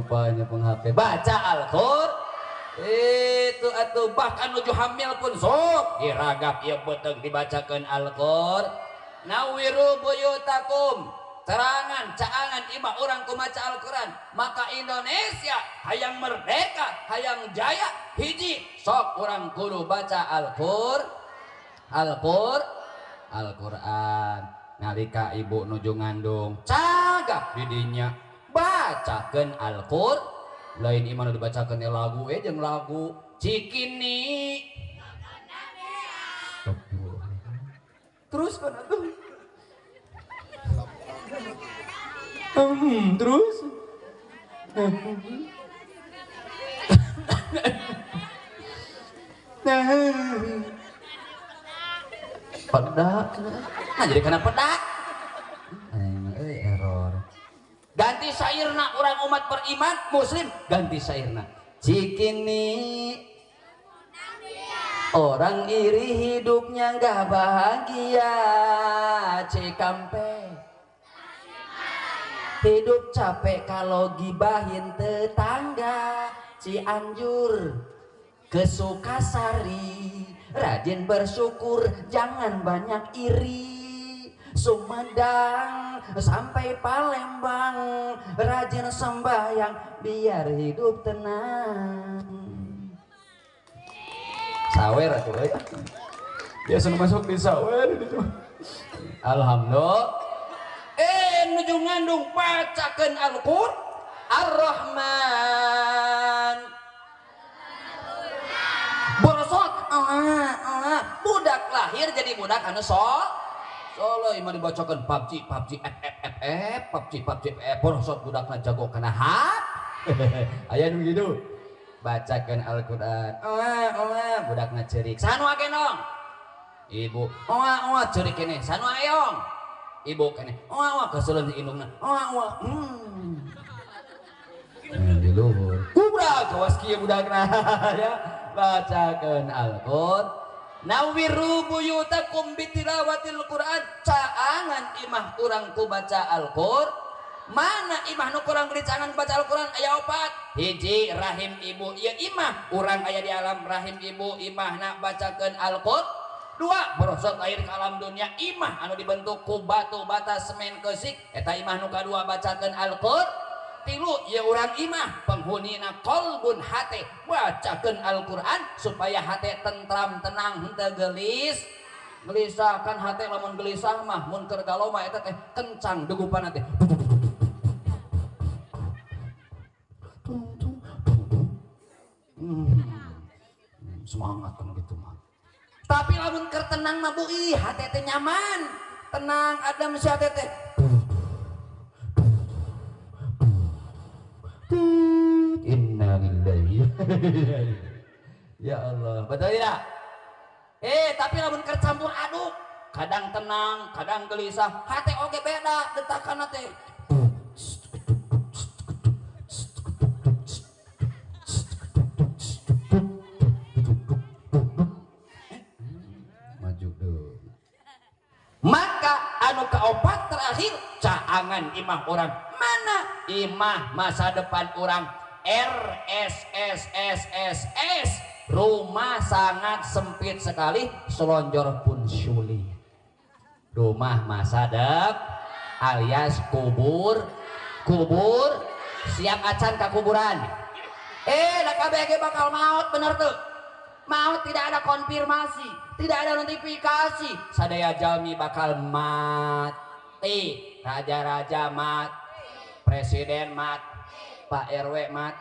Apa nyepeng HP? Baca Al-Qur'an itu atuh bahkan nuju hamil pun sok diragap ieu beuteung dibacakeun Al-Qur'an. Nawiru buyutakum, terangan caangan imah urang ku maca Al-Qur'an, maka Indonesia hayang merdeka, hayang jaya hiji sok urang kudu baca Al-Qur'an. Al-Qur'an, Al-Qur'an. Nalika ibu nuju ngandung cagap didinya bacakeun Al-Qur'an. Lain iman dibacakeun lagu jeung lagu Cikini. Terus kan atuh. Terus. Pedak. Nah jadi kana pedak. Error. Ganti syairna orang umat beriman muslim ganti syairna. Cikini orang iri hidupnya nggak bahagia. Cikampek hidup capek kalau gibahin tetangga. Cianjur ke Sukasari rajin bersyukur jangan banyak iri. Sumedang sampai Palembang rajin sembahyang biar hidup tenang. Sawer atuh euy. Biasa masuk di sawer itu. Alhamdulillah. Nuju ngandung bacakeun Al-Qur'an. Ar-Rahman. Borosot. Budak lahir jadi budak anu soleh imah dibacakeun PUBG PUBG F F F F PUBG PUBG F borosot budakna jago kana hak. Aya nu kitu. Bacakeun Al-Qur'an. Oa oa budakna ceurik. Saha nu agendong? Ibu. Oa oa ceurik keneh. Saha nu aeong? Ibu keneh. Oa oa keseuleun indungna. Oa oa. Di luhur. Kubra kawas kieu budakna ya. Bacakeun Al-Qur'an. Nawiru buyutakum bitilawatil Qur'an. Caangan imah urang ku baca Al-Qur'an. Mana imah nu kurang dicangan baca Al-Qur'an aya opat. Hiji rahim ibu, ieu imah urang aya di alam rahim ibu, imahna bacakeun Al-Qur'an. Dua, borosot lahir ke alam dunia, imah anu dibentuk ku batu bata semen keusik, eta imah nu kadua bacakeun Al-Qur'an. Tilu, ieu urang imah penghunina qalbun hate, bacakeun Al-Qur'an supaya hate tentram tenang henteu gelis. Gelisah kan hate lamun gelisah mah mun keur galau mah eta teh kencang degupanna teh. Semangat kan gitu mah. Tapi lamun keur tenang mah bu, ih hate teh nyaman. Tenang adem si hate teh. Innalillahi. Ya Allah, betul tidak? Tapi lamun keur campur aduk, kadang tenang, kadang gelisah, hate oge beda detakanna teh. Maju deui. Maka anu kaopat terakhir caangan imah orang. Mana imah masa depan orang? R S S S S S. Rumah sangat sempit sekali, selonjor pun sulit. Rumah masa depan alias kubur, kubur siap acan ke kuburan. Dah KBG bakal maut bener tuh. Maut tidak ada konfirmasi, tidak ada notifikasi. Sadaya jalmi bakal mati, raja-raja mat, presiden mat, Pak RW mat.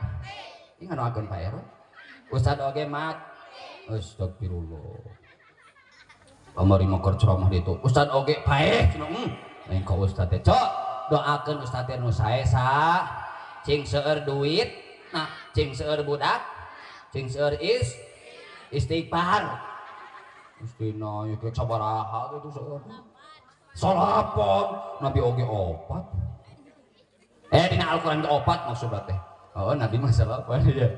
Ini nganoakeun Pak RW. Ustad oge mat. Astagfirullah. Kamari mah keur ceramah ditu. Ustad oge paeh cenah. Lain ka ustad teh. Cok, doakeun ustad teh nu sae sa. Cing seueur duit, nah cing seueur budak, cing seueur istighfar. Istina ieu teh sabaraha teh seueur. Salapan, Nabi oge opat. Dina Al-Qur'an ge opat maksudna teh. Oh, Nabi mah salapan ya.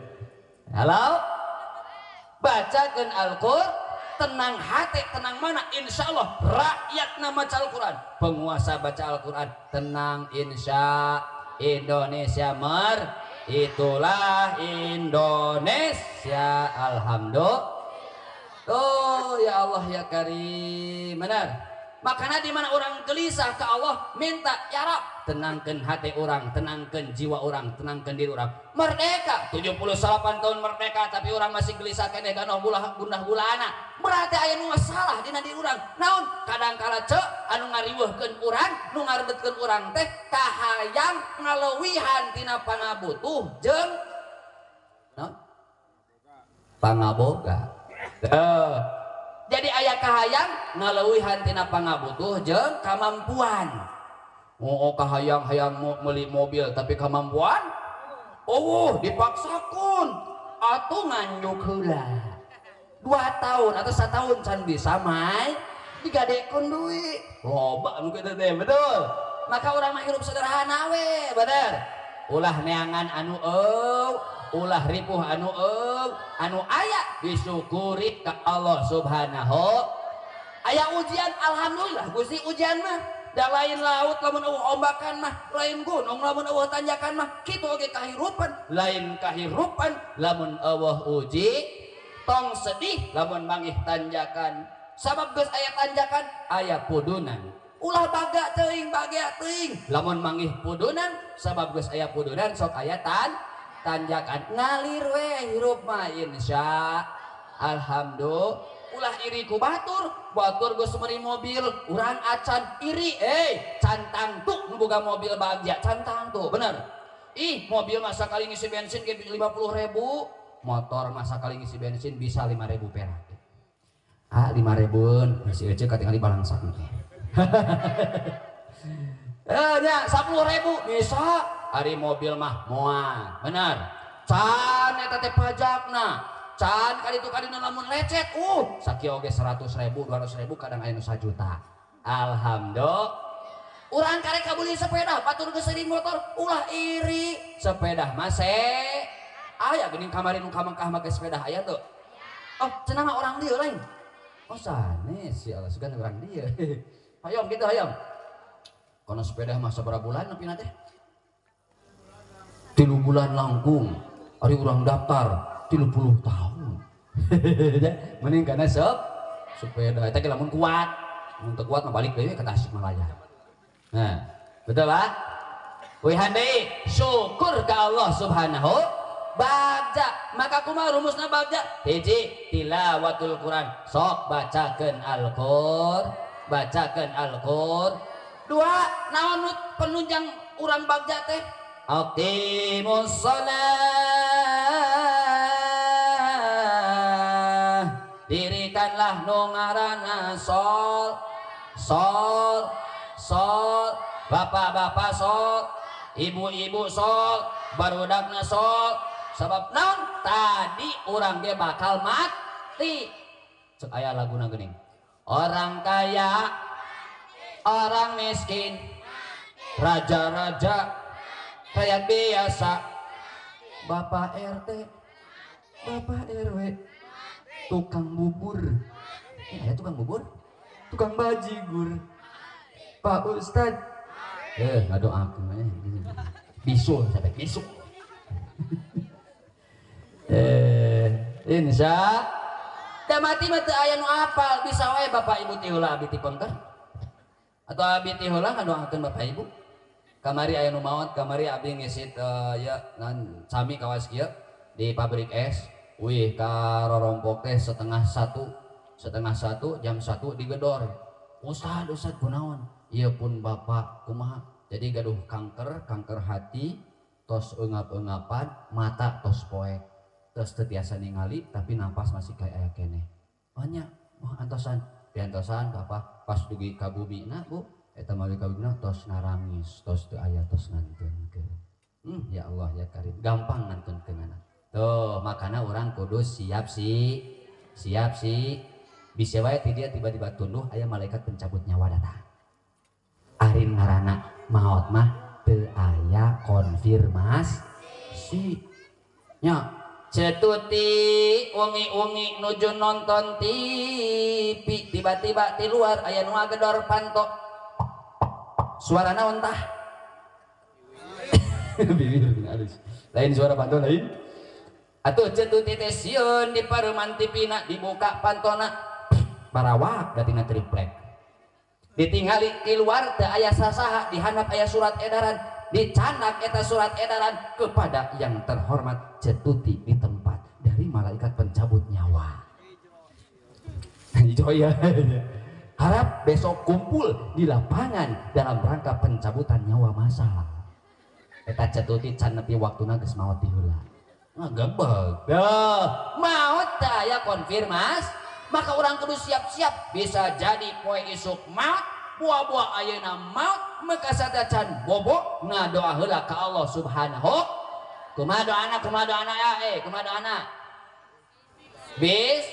Halo? Bacakeun Al-Qur'an, tenang hati, tenang mana? Insya Allah rakyatna maca Al-Qur'an, penguasa baca Al-Qur'an, tenang insya Indonesia mer, itulah Indonesia, alhamdulillah. Oh ya Allah ya Karim, benar. Makanya di mana orang gelisah ke Allah minta ya Rab, tenangkan hati orang, tenangkan jiwa orang, tenangkan diri orang. Merdeka 78 tahun merdeka tapi orang masih gelisah keneh ganoh gundah gulana. Berarti aya nu salah dina diri urang. Naon? Kadang-kala ceu anu ngariweuhkeun urang, nu ngaredetkeun urang teh kahayang ngaleuwihan tina pangabutuh jeung naon? Pangaboga. Jadi aya kahayang ngaleuwihan tina pangabutuh jeung kamampuan. Oh, kahayang hayang meuli mobil tapi kamampuan oh dipaksakeun atuh nganjuk heula 2 tahun atau 1 tahun can bisa mai digadekeun duit loba nu kitu teh, betul. Maka urang mah hirup sederhana we, bener. Ulah neangan anu eueuh, ulah ripuh anu eueuh, anu aya disyukuri ka Allah Subhanahu. Aya ujian alhamdulillah Gusti ujian mah. Da lain laut lamun eueuh ombakan mah, lain gunung lamun eueuh tanjakan mah, kitu oge kahirupan, lain kahirupan lamun eueuh uji, tong sedih lamun manggih tanjakan. Sabab geus aya tanjakan, aya pudunan. Ulah baga teuing, bagea teuing. Lamun manggih pudunan, sabab geus aya pudunan sok aya tanjakan. Ngalir we hirup mah insya alhamdulillah. Ulah iri ku batur, batur geus meuli mobil, urang acan iri, can tangtu nu boga mobil bagja, can tangtu, bener. Ih, mobil masa kali ngisi bensin ge 50.000, motor masa kali ngisi bensin bisa 5.000 perak. Ah, 5.000-eun, masih euceuk katingali balangsak teh. Nya 10.000 bisa, ari mobil mah moal, bener. Can eta teh pajakna. Can kaditu kadina lamun lecet, sakieu oge 100.000, 200.000 kadang aya nu 1 juta. Alhamdulillah. Urang karek kabeli sepeda, batur geus sering motor, ulah iri. Sepeda mah aya geuning kamari nu ka Mekah make sepeda aya teu? Oh, cenah mah orang dieu lain. Oh sanes ya Allah, sugan orang dieu. Hayom kitu hayom. Kono sepeda mah sabaraha bulan nepi teh? 3 bulan langkung. Ari urang daftar 30 tahun. Mending kana sepeda eta ge lamun kuat. Mun teu kuat mah balik deui ka Tasikmalaya. Nah, betul Pak? Wihan deui, syukur ka Allah Subhanahu bagja. Maka kumaha rumusna bagja? Hiji, tilawatul Quran. Sok bacakeun Al-Qur'an, bacakeun Al-Qur'an. Dua, naon penunjang urang bagja teh? Aqimus shalah. Dirikanlah nu ngaranna sol sol sol, bapak-bapak sol, ibu-ibu sol, barudakna sol. Sebab naon? Tadi urang ge bakal mati. Cek aya laguna geuning. Orang kaya, orang miskin, raja-raja, rakyat biasa, bapak RT, bapak RW, tukang bubur. Aya tukang bubur? Tukang bajigur. Pak Ustad, ngadoakeun we. Bisul sampai bisul. Insya da mati mah teu aya nu apal, bisa wae bapak ibu ti heula abdi ti pengker. Atau abdi ti heula ngadoakeun bapak ibu. Kamari aya nu maot, kamari abdi ngisit ya nan sami kawas kieu di pabrik es. Wih ka rorompok teh 12:30, jam 1 digedor. Ustad, Ustad kunaon? Ieu pun bapak kumaha? Jadi gaduh kanker, kanker hati, tos eungap-eungapan, mata tos poek. Tos teu tiasa ningali tapi napas masih kayak aya keneh. Banyak, wah antosan, diantosan bapak pas dugi ka bumina Bu, eta mah ka bumina tos narangis, tos teu aya tos ngantunkeun. Ya Allah ya Karim, gampang ngantunkeunana. Tuh, makana urang kudu siap sih. Siap sih. Bisa wae ti dia tiba-tiba tunduh aya malaikat pencabut nyawa datang. Arin ngaranna maot mah teu aya konfirmasi. Nya cetuti wengi-wengi nuju nonton TV, tiba-tiba di luar aya nu ngagedor panto. Suara naon tah? Lain suara panto lain. Atuh cetuti teh sieun di pareuman TV-na dibuka pantona. Barawak datina triplek. Ditingali di luar teu aya sasaha, dihandap aya surat edaran, dicanak eta surat edaran kepada yang terhormat Cetuti di tempat dari malaikat pencabut nyawa. Hijau ya. Harap besok kumpul di lapangan dalam rangka pencabutan nyawa massal. Eta Cetuti can nepi waktuna geus maot ti heula. Ngagebeg. Maot teu aya konfirmasi. Maka orang kudu siap-siap, bisa jadi poe isuk maut, buah-buah ayeuna maut, maka satacan bobo ngadoa heula ka Allah Subhanahu. Kumaha doana, kumaha doana ya, kumaha doana? Bis.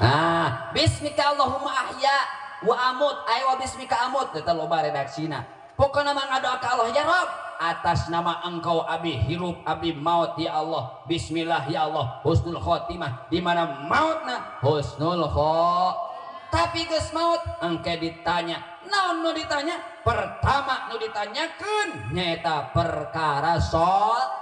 Ah, bismika Allahumma ahya wa amut, ayo wa bismika amut, eta loba redaksina. Pokona mah ngadoa ka Allah ya Rob, atas nama engkau abi hirup abi maut ya Allah, bismillah ya Allah, husnul khotimah, di mana mautna husnul khotimah. Tapi geus maut engke ditanya, naon nu ditanya? Pertama nu ditanyakeun nyaeta perkara salat.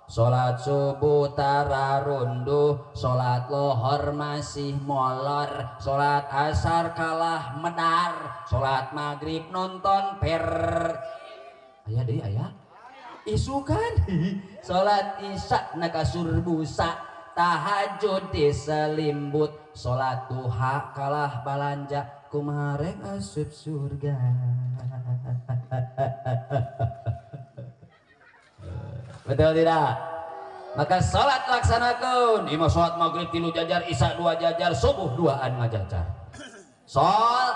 Salat subuh tararunduh, salat lohor masih molor, salat asar kalah medar, salat maghrib nonton per. Aya deui aya? Isukan. Salat isya na kasur busa, tahajud diselimbut, salat duha kalah balanja, kumaha rek asup surga. Betul tidak? Maka salat laksanakan. Ima salat maghrib 3 jajar, isya 2 jajar, subuh 2an ngajajar. Sol,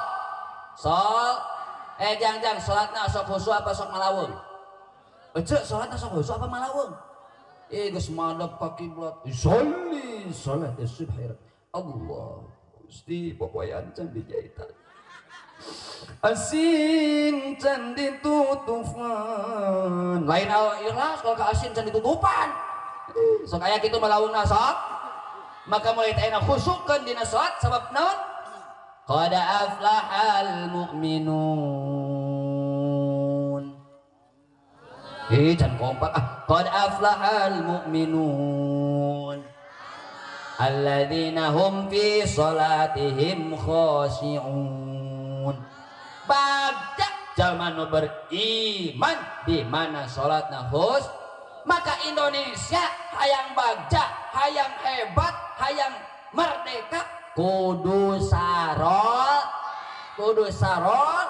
sol. Jang-jang salatna sok khusyuk apa sok malawung? Ece salatna sok khusyuk apa malawung? Geus madep ka kiblat. Sholli salat subhi. Allah Gusti popoyan can dijahitan. Asin can ditutufan. Lain ikhlas kalau ka asin can ditutupan. Sok aya kitu malawungna sok. Maka mulai teh khusyukkeun dina salat sabab naon? Qad aflahal mu'minun. Can kompak ah. Qad aflahal mu'minun alladzina hum fi salatihim khashi'un. Bagja jalma nu beriman di mana salatna khus, maka Indonesia hayang bagja, hayang hebat, hayang merdeka kudu sarol, kudu sarol.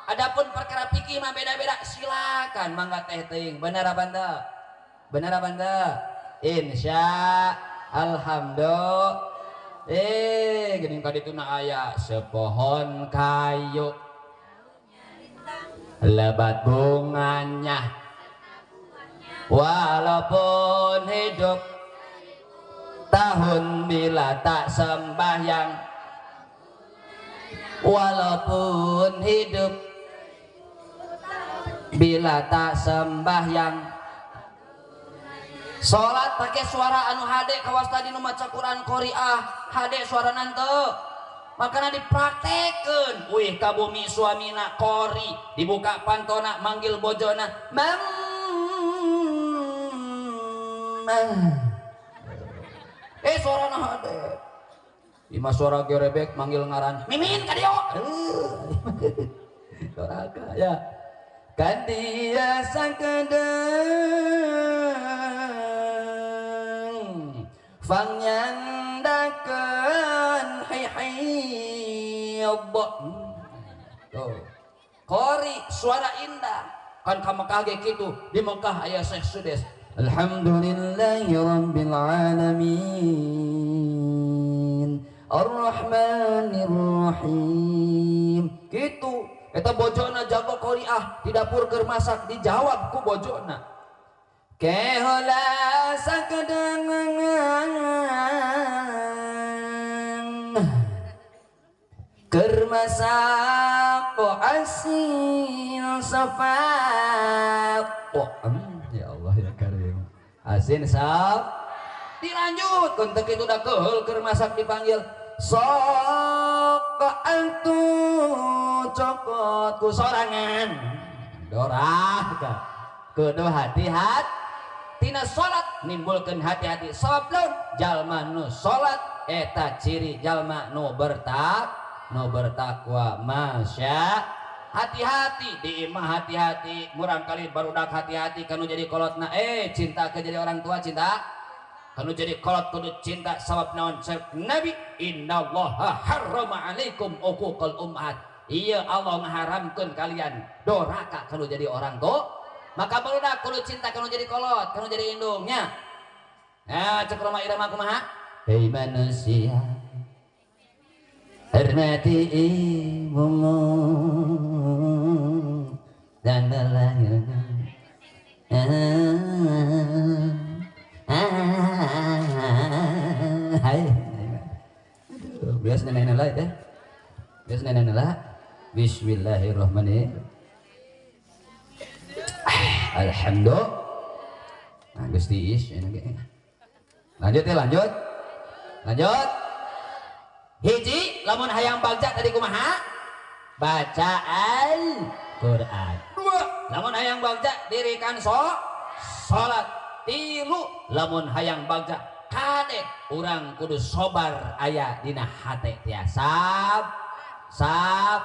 Adapun perkara fikih mah beda-beda, silakan mangga teh teuing. Bener apa henteu? Bener apa henteu? Insya alhamdulillah. Geuning ka dituna aya sepohon kayu lebat bunganya, walaupun hidup tahun bila tak sembahyang, walaupun hidup bila tak sembahyang. Salat pakai suara anu hade kawas tadi nu maca Quran qoriah hade suara nante, makana dipraktekeun. Wih ka bumi suamina qori dibuka pantona manggil bojona mamma. Suarana hade. Ima suara gerebek manggil ngaran mimin ka dieu. Doraka ya. Kan dia sakadeng fang nyandakeun hayy. Tuh. Qori suara indah. Kan ka Mekah ge kitu, di Mekah aya Syekh Sudes. Alhamdulillahi rabbil alamin arrahmanir rahim. Kitu. Eta bojona jago qoriah di dapur keur masak dijawab ku bojona. Kehola sakedengan keur masak asin safat. Ya Allah ya Karim. Asin saf. Dilanjut kun teu kitu da keheul keur masak dipanggil sok antu cokot ku sorangan. Dorah ka. Kudu hati-hati tina salat nimbulkeun hati-hati. Sabab laun jalma nu salat eta ciri jalma nu bertakwa. Masya hati-hati di imah, hati-hati murang kali barudak, hati-hati kanu jadi kolotna. Cinta ke jadi orang tua, cinta kanu jadi kolot kudu cinta. Sabab naon? Cek Nabi innallaha harrama alaikum uquqal ummahat. Iya Allah ngaharamkeun kalian doraka kanu jadi orang tua. Maka barudak kudu cinta kanu jadi kolot, kanu jadi indungnya. Nah, cek Roma Irama kumaha? Hei manusia, hormati ibumu dan melahirkan. Hai. Aduh, biasa nenek lah ya. Biasa nenek lah. Bismillahirrahmanirrahim. Alhamdulillah. Nah, geus tiis. Lanjut ya, lanjut. Lanjut. Hiji, lamun hayang bagja tadi kumaha? Baca Al-Qur'an. Dua, lamun hayang bagja dirikan salat. Tilu, lamun hayang bagja kade urang kudu sobar aya dina hate tiasa. Sab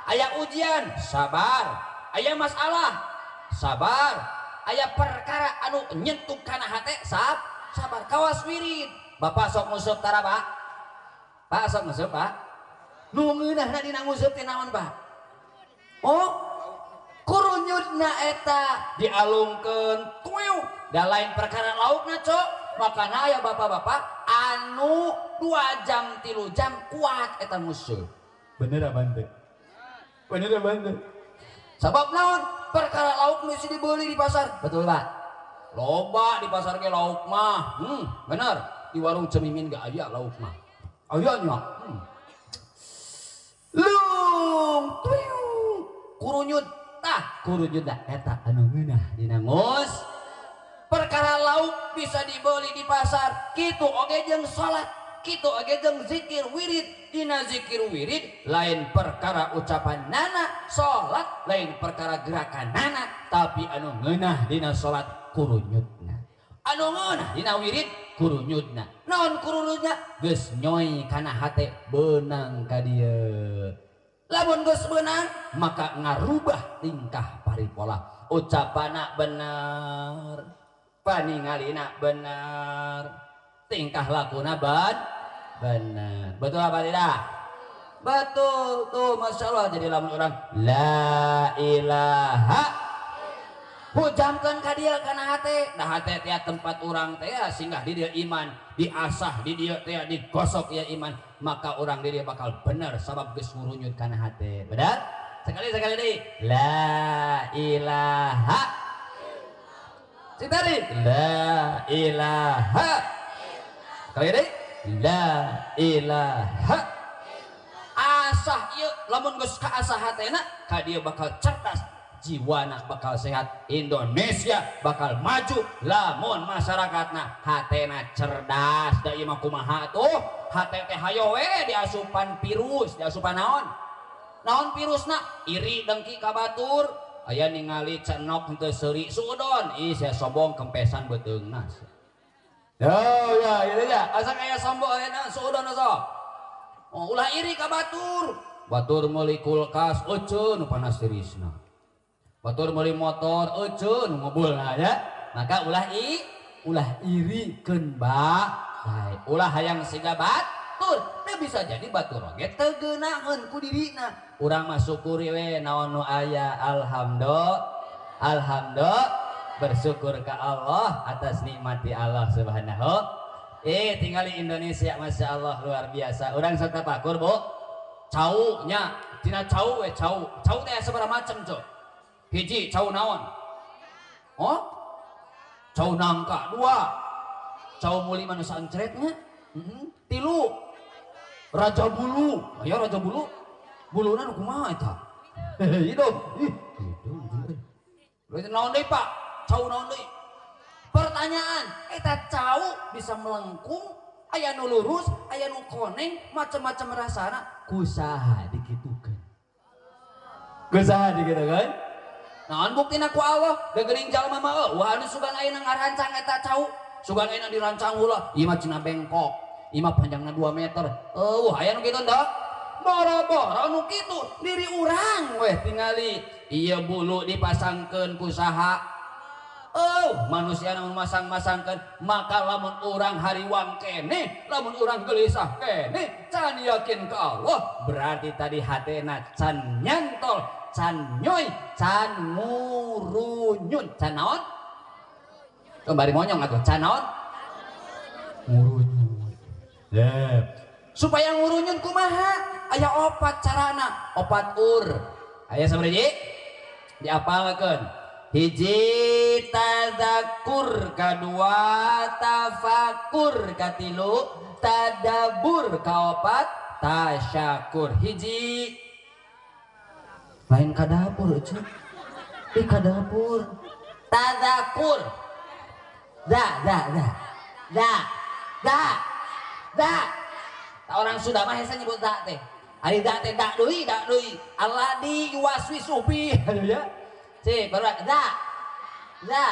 aya ujian sabar, aya masalah sabar, aya perkara anu nyentuh kana hate sabar. Kawas wirid. Bapak sok nguseup tara, Pak? Pak sok nguseup, Pak? Nu ngeunahna dina nguseup teh naon, Pak? Oh, kurunyutna eta dialungkeun tuiu da lain perkara laukna, Cok. Makana aya bapak-bapak anu 2 jam 3 jam kuat eta nguseup. Bener apa henteu? Bener apa henteu? Sabab naon? Perkara lauk mesti dibeli di pasar. Betul Pak? Loba di pasar ge lauk mah. Bener. Di warung Cemimin gak aya lauk mah. Aya nya. Lung tuyung kurunyut tah kurunyut dah eta anu ngeunah dina ngus. Perkara lauk bisa dibeli di pasar, kitu oge jeung salat, kitu oge jeung zikir wirid. Dina zikir wirid lain perkara ucapan nana, salat lain perkara gerakan nana, tapi anu ngeunah dina salat kurunyutna. Anu ngeunah dina wirid kurunyutna. Naon kurunyutna? Geus nyoy kana hate beunang ka dieu. Lamun geus beunang maka ngarubah tingkah paripola. Ucapanna bener, paningalina bener, tingkah lakuna bener. Betul apa tidak? Betul tuh, masya Allah. Jadi lamun orang la ilaha hujamkeun ka dieu kana hate, nah hate teh tempat urang teh singgah di dieu iman, diasah di dieu teh digosok ya iman, maka orang di dieu bakal bener sabab geus ngurunyut kana hate. Bener? Sekali-sekali deui la ilaha. Citari la ilaha. Sekali deui la ilaha. Asah ieu lamun geus kaasah hatena ka dieu bakal cerdas, jiwana bakal sehat, Indonesia bakal maju lamun masyarakatna hatena cerdas. Da ieu mah kumaha tuh hate teh hayo we diasupan virus, diasupan naon? Naon virusna? Iri dengki ka batur, aya ningali cenok henteu seuri suudon, ih sia sombong kempesan beuteungna. Oh ya, ieu ya, asa kaya sombong ayeuna suudon sok. Oh, ulah iri ka batur. Batur meuli kulkas euceun nu panas tirisna. Batur meuli motor euceun nu ngebulna ya. Maka ulah iri keun bae. Ulah hayang siga batur, teu bisa jadi batur oge teu geunaheun ku dirina. Urang mah syukuri we naon nu aya, alhamdulillah. Alhamdulillah, bersyukur ka Allah atas nikmati Allah Subhanahu. Tinggal di Indonesia masya Allah luar biasa. Urang sok tapakur Bu. Cau nya, tina cau we cau. Cau teh sabaraha macam cok. Hiji cau naon? Oh? Cau nangka dua. Cau muli manusia ancretnya. Tilu. Raja bulu. Aya raja bulu. Buluna nu kumaha eta? Hidup. Ih, hidup. Naon deui Pak? Cau naon deui? Pertanyaan, eta cau bisa melengkung, aya nu lurus, aya nu koneng, macam-macam rasana, kusaha dikitukeun. Kusaha dikitukeun? Naon buktina ku Allah, da geuning jalma mah wah anu sugan ayeuna ngarancang eta cau, sugan ayeuna dirancang heula, ieu mah cenah bengkok, ieu mah panjangna 2 meter. Eueuh aya nu kitu teu? Boro-boro nu kitu, diri urang weh tingali, ieu bulu dipasangkeun ku saha? Oh, manusia namun masang-masangkan, maka lamun orang hariwang kene, lamun orang gelisah kene, can yakin ke Allah, berarti tadi hatena can nyantol, can nyoy, can ngurunyun, can naon? Kembali monyong atuh, can naon? Ngurunyun. Yeah. Supaya ngurunyun kumaha? Aya opat carana, opat ur. Aya sabaraha? Diapalkeun. Hiji tadzakur, kadua tafakur, katilu tadabur, kaopat tasyakur. Hiji lain kadapur euy. Ih kadapur. Tadzakur. Da da da. Da da da. Orang Sunda mah hese nyebut da teh. Ari da teh da deui, da deui. Allah di yuwaswisu bi ya. Si, baru da, da,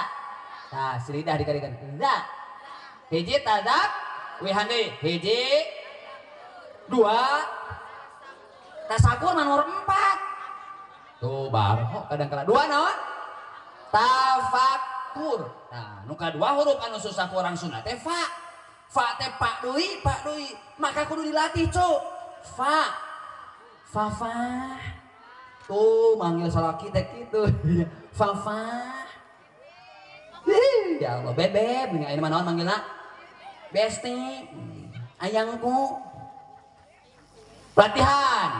nah, selidah dikalikan da, hiji tadak, wihande, hiji, dua, tasakur nomor 4, tuh baru kadang kala dua naon, tafakur, nah, nuka dua huruf anu susah ku orang Sunda teh fa, fa teh pak deui, maka kudu dilatih cuk, fa, fa fa. Tuh manggil salaki teh kitu. Fafa. Ya Allah, bebeb, ini mah naon manggilna? Besti, ayangku. Latihan.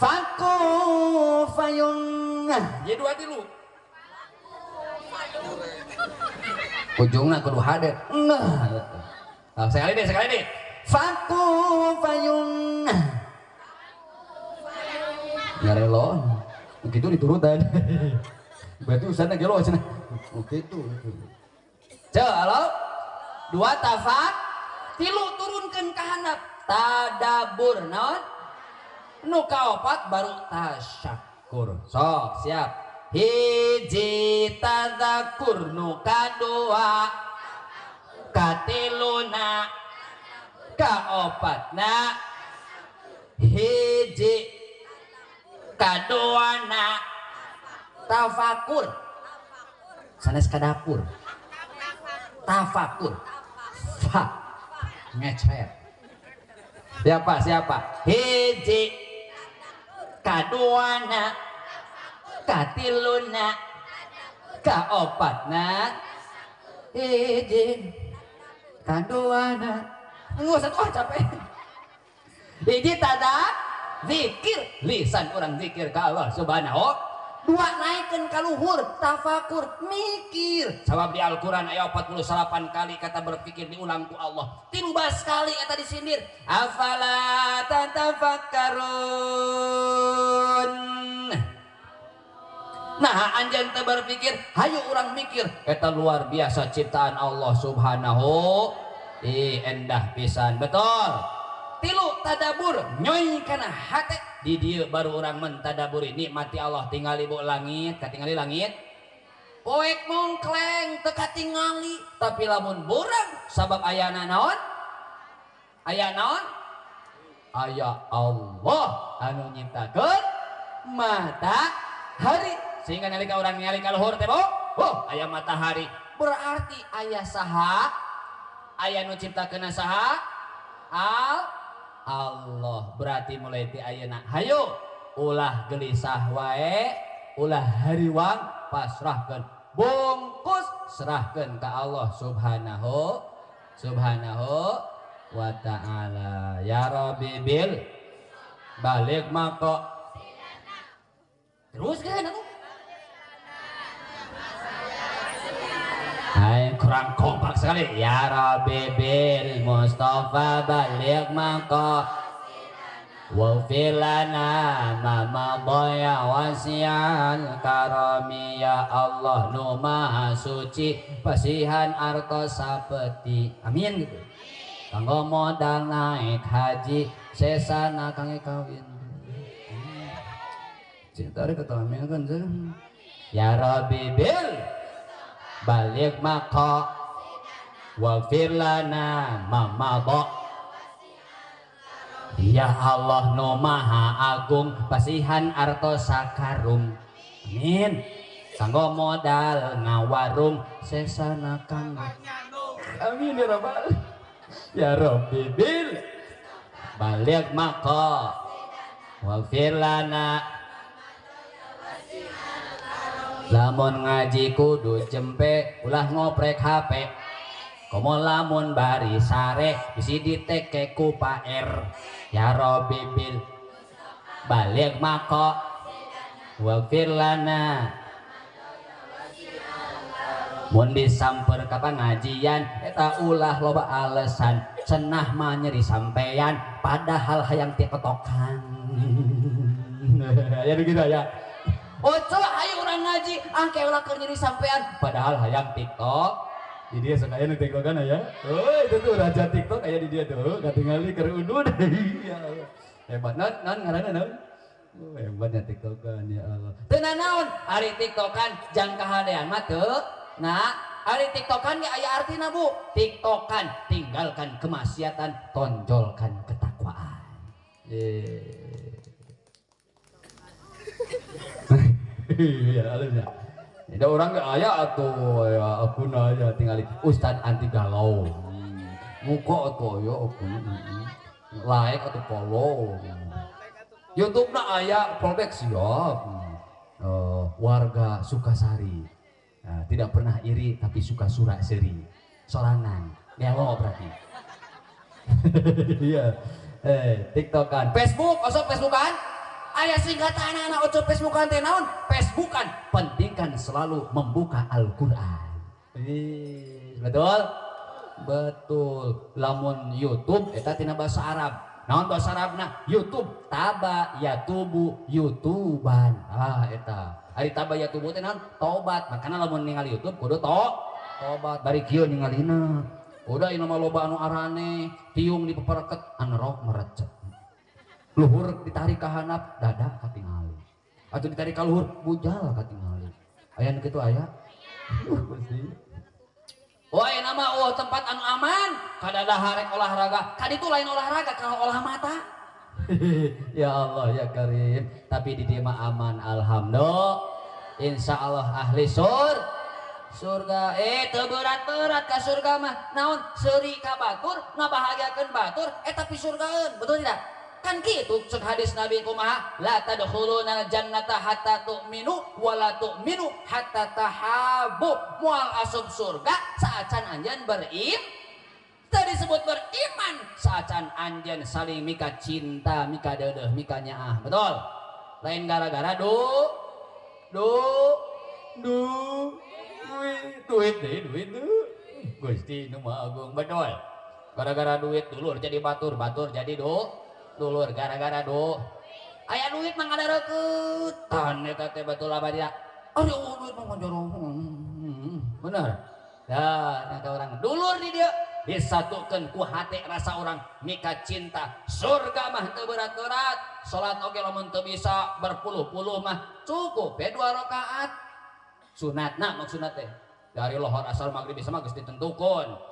Faku fayung. Jadi dua tilu. Ujungna kudu hade. Nah, sekali deh, sekali deh. Faku fayung. Nyarelo. Begitu diturutan. Berarti usahana gelo cenah. Oke itu. Ceu, halo. Dua tafak, tilu turunkeun ka handap. Tadabur naon? Nu kaopat baru tasyakur. Sok, siap. Hiji tadzakur, nu kadua katiluna kaopatna hiji kaduana tafakur sanes kadapur tafakur fa ngecet. Siapa siapa? Hiji kaduana katiluna kaopatna hiji kaduana. Nggak usah tuh capek. Hiji tada zikir, lisan orang zikir ke Allah Subhanahu. Dua naikkan kaluhur tafakur mikir. Sabab di Al-Quran ayat 48 kali kata berpikir diulang ku Allah. 13 kali kata disindir. Afala tatafakkarun. Nah anjeun teu berpikir, hayu urang mikir. Eta luar biasa ciptaan Allah Subhanahu. Ih endah pisan, betul. Tilu tadabur nyoy kana hate. Di dieu baru orang mentadaburi nikmati Allah. Tingali bu langit, katingali langit poek mongkleng teu katingali, tapi lamun burang sabab ayana naon? Aya naon? Aya Allah anu nyiptakeun matahari. Sehingga nalika urang ningali ka luhur teh oh aya matahari, berarti aya saha? Aya nu ciptakeunna saha? Allah. Berarti mulai ti ayeuna hayu ulah gelisah wae, ulah hariwang, pasrahkeun, bungkus serahkeun ka Allah Subhanahu Subhanahu wa ta'ala. Ya Rabbi bil balik mako terus kan atuh. Hai kurang kompak sekali. Ya Rabbi bil Mustafa balik mako waghfir lana ma madaya wasi'al karami. Ya Allah nu maha suci pasihan artos sapeti. Amin gitu. Kanggo modal naik haji sesana kangge kawin. Cinta rek amin kan. Ya Rabbi bil balik maka waghfir lana ma madha. Ya Allah nu maha agung pasihan artos sakarung. Amin. Kanggo modal ngawarung sesana kanggo. Amin ya rabbal. Ya Rabbi bil balik maka waghfir lana. Lamun ngaji kudu jempe ulah ngoprek HP. Komo lamun bari sare bisi diteke ku Pak R. Ya Rabbi bil balik maka waghfir lana. Mun disamper ka pangajian eta ulah loba alasan, cenah mah nyeri sampean padahal hayang ti ketokan. Ya begitu ya. Oh coba ayo orang ngaji, ah kayak ulah keur nyeri sampean padahal hayang TikTok. Di dia sok aya nu TikTokan aya. Oh itu tuh raja TikTok aya di dia tuh, katingali keur udud. Ya Allah. Hebat non non ngaranna non. Oh, hebatnya TikTokan ya Allah. Teu nanaon ari TikTokan jang kahadean mah teu. Nah, ari TikTokan ge aya artina Bu. TikTokan tinggalkan kemaksiatan, tonjolkan ketakwaan. Iya, alusnya. Ada orang gak aya atau ya aku nanya tinggali Ustad anti galau. Muka atau ya aku like atau follow. YouTube na aya fallback siap. Warga Sukasari. Nah, tidak pernah iri tapi suka surak seri. Sorangan, gelo berarti. Iya. TikTokan, Facebook, osok Facebookan. Aya singkatan anak ojo Facebookan teh naon? Facebookan pentingkan selalu membuka Al-Qur'an. Betul? Betul. Lamun YouTube eta tina bahasa Arab. Naon bahasa Arabna? YouTube taba yatubu YouTuban. Ah eta. Ari taba yatubu teh naon? Tobat. Makana lamun ningali YouTube kudu tobat. Bari kieu ningalina. Udah ieu mah loba anu arane, tiung dipepereket anerok merecet. Luhur ditarik ka handap, dada katingali. Atuh ditarik ka luhur, bujal katingali. Aya nu kitu aya? Gusti. Oh aya nama oh tempat anu aman, kadada harek olahraga. Kaditu lain olahraga kalau olah mata. Ya Allah ya Karim, tapi di dieu mah aman alhamdulillah. Insyaallah ahli surga. Teu berat-berat ka surga mah. Naon seuri ka batur, ngabahagiakeun batur, tapi surgaeun. Betul tidak? Kan kitu cek hadis Nabi kumaha? La tadkhuluna jannata hatta tu'minu wa la tu'minu hatta tahabbu. Moal asup surga saacan anjeun berim. Teu disebut beriman saacan anjeun saling mika cinta, mika deudeuh, mika nyaah. Betul? Lain gara-gara du du du duit deh, duit duh. Gusti nu Maha Agung, betul. Gara-gara duit dulur jadi batur, batur jadi dulur gara-gara do. Aya duit mah ngadareukeutan eta teh betul apa tidak? Aduh duit mah ngajorong. Bener. Dah eta orang dulur di dieu disatukeun ku hate rasa orang mika cinta. Surga mah teu berat-berat. Salat oge lamun teu bisa berpuluh-puluh mah cukup we 2 rakaat. Sunatna maksudna teh dari lohor asal maghrib bisa mah geus ditentukeun.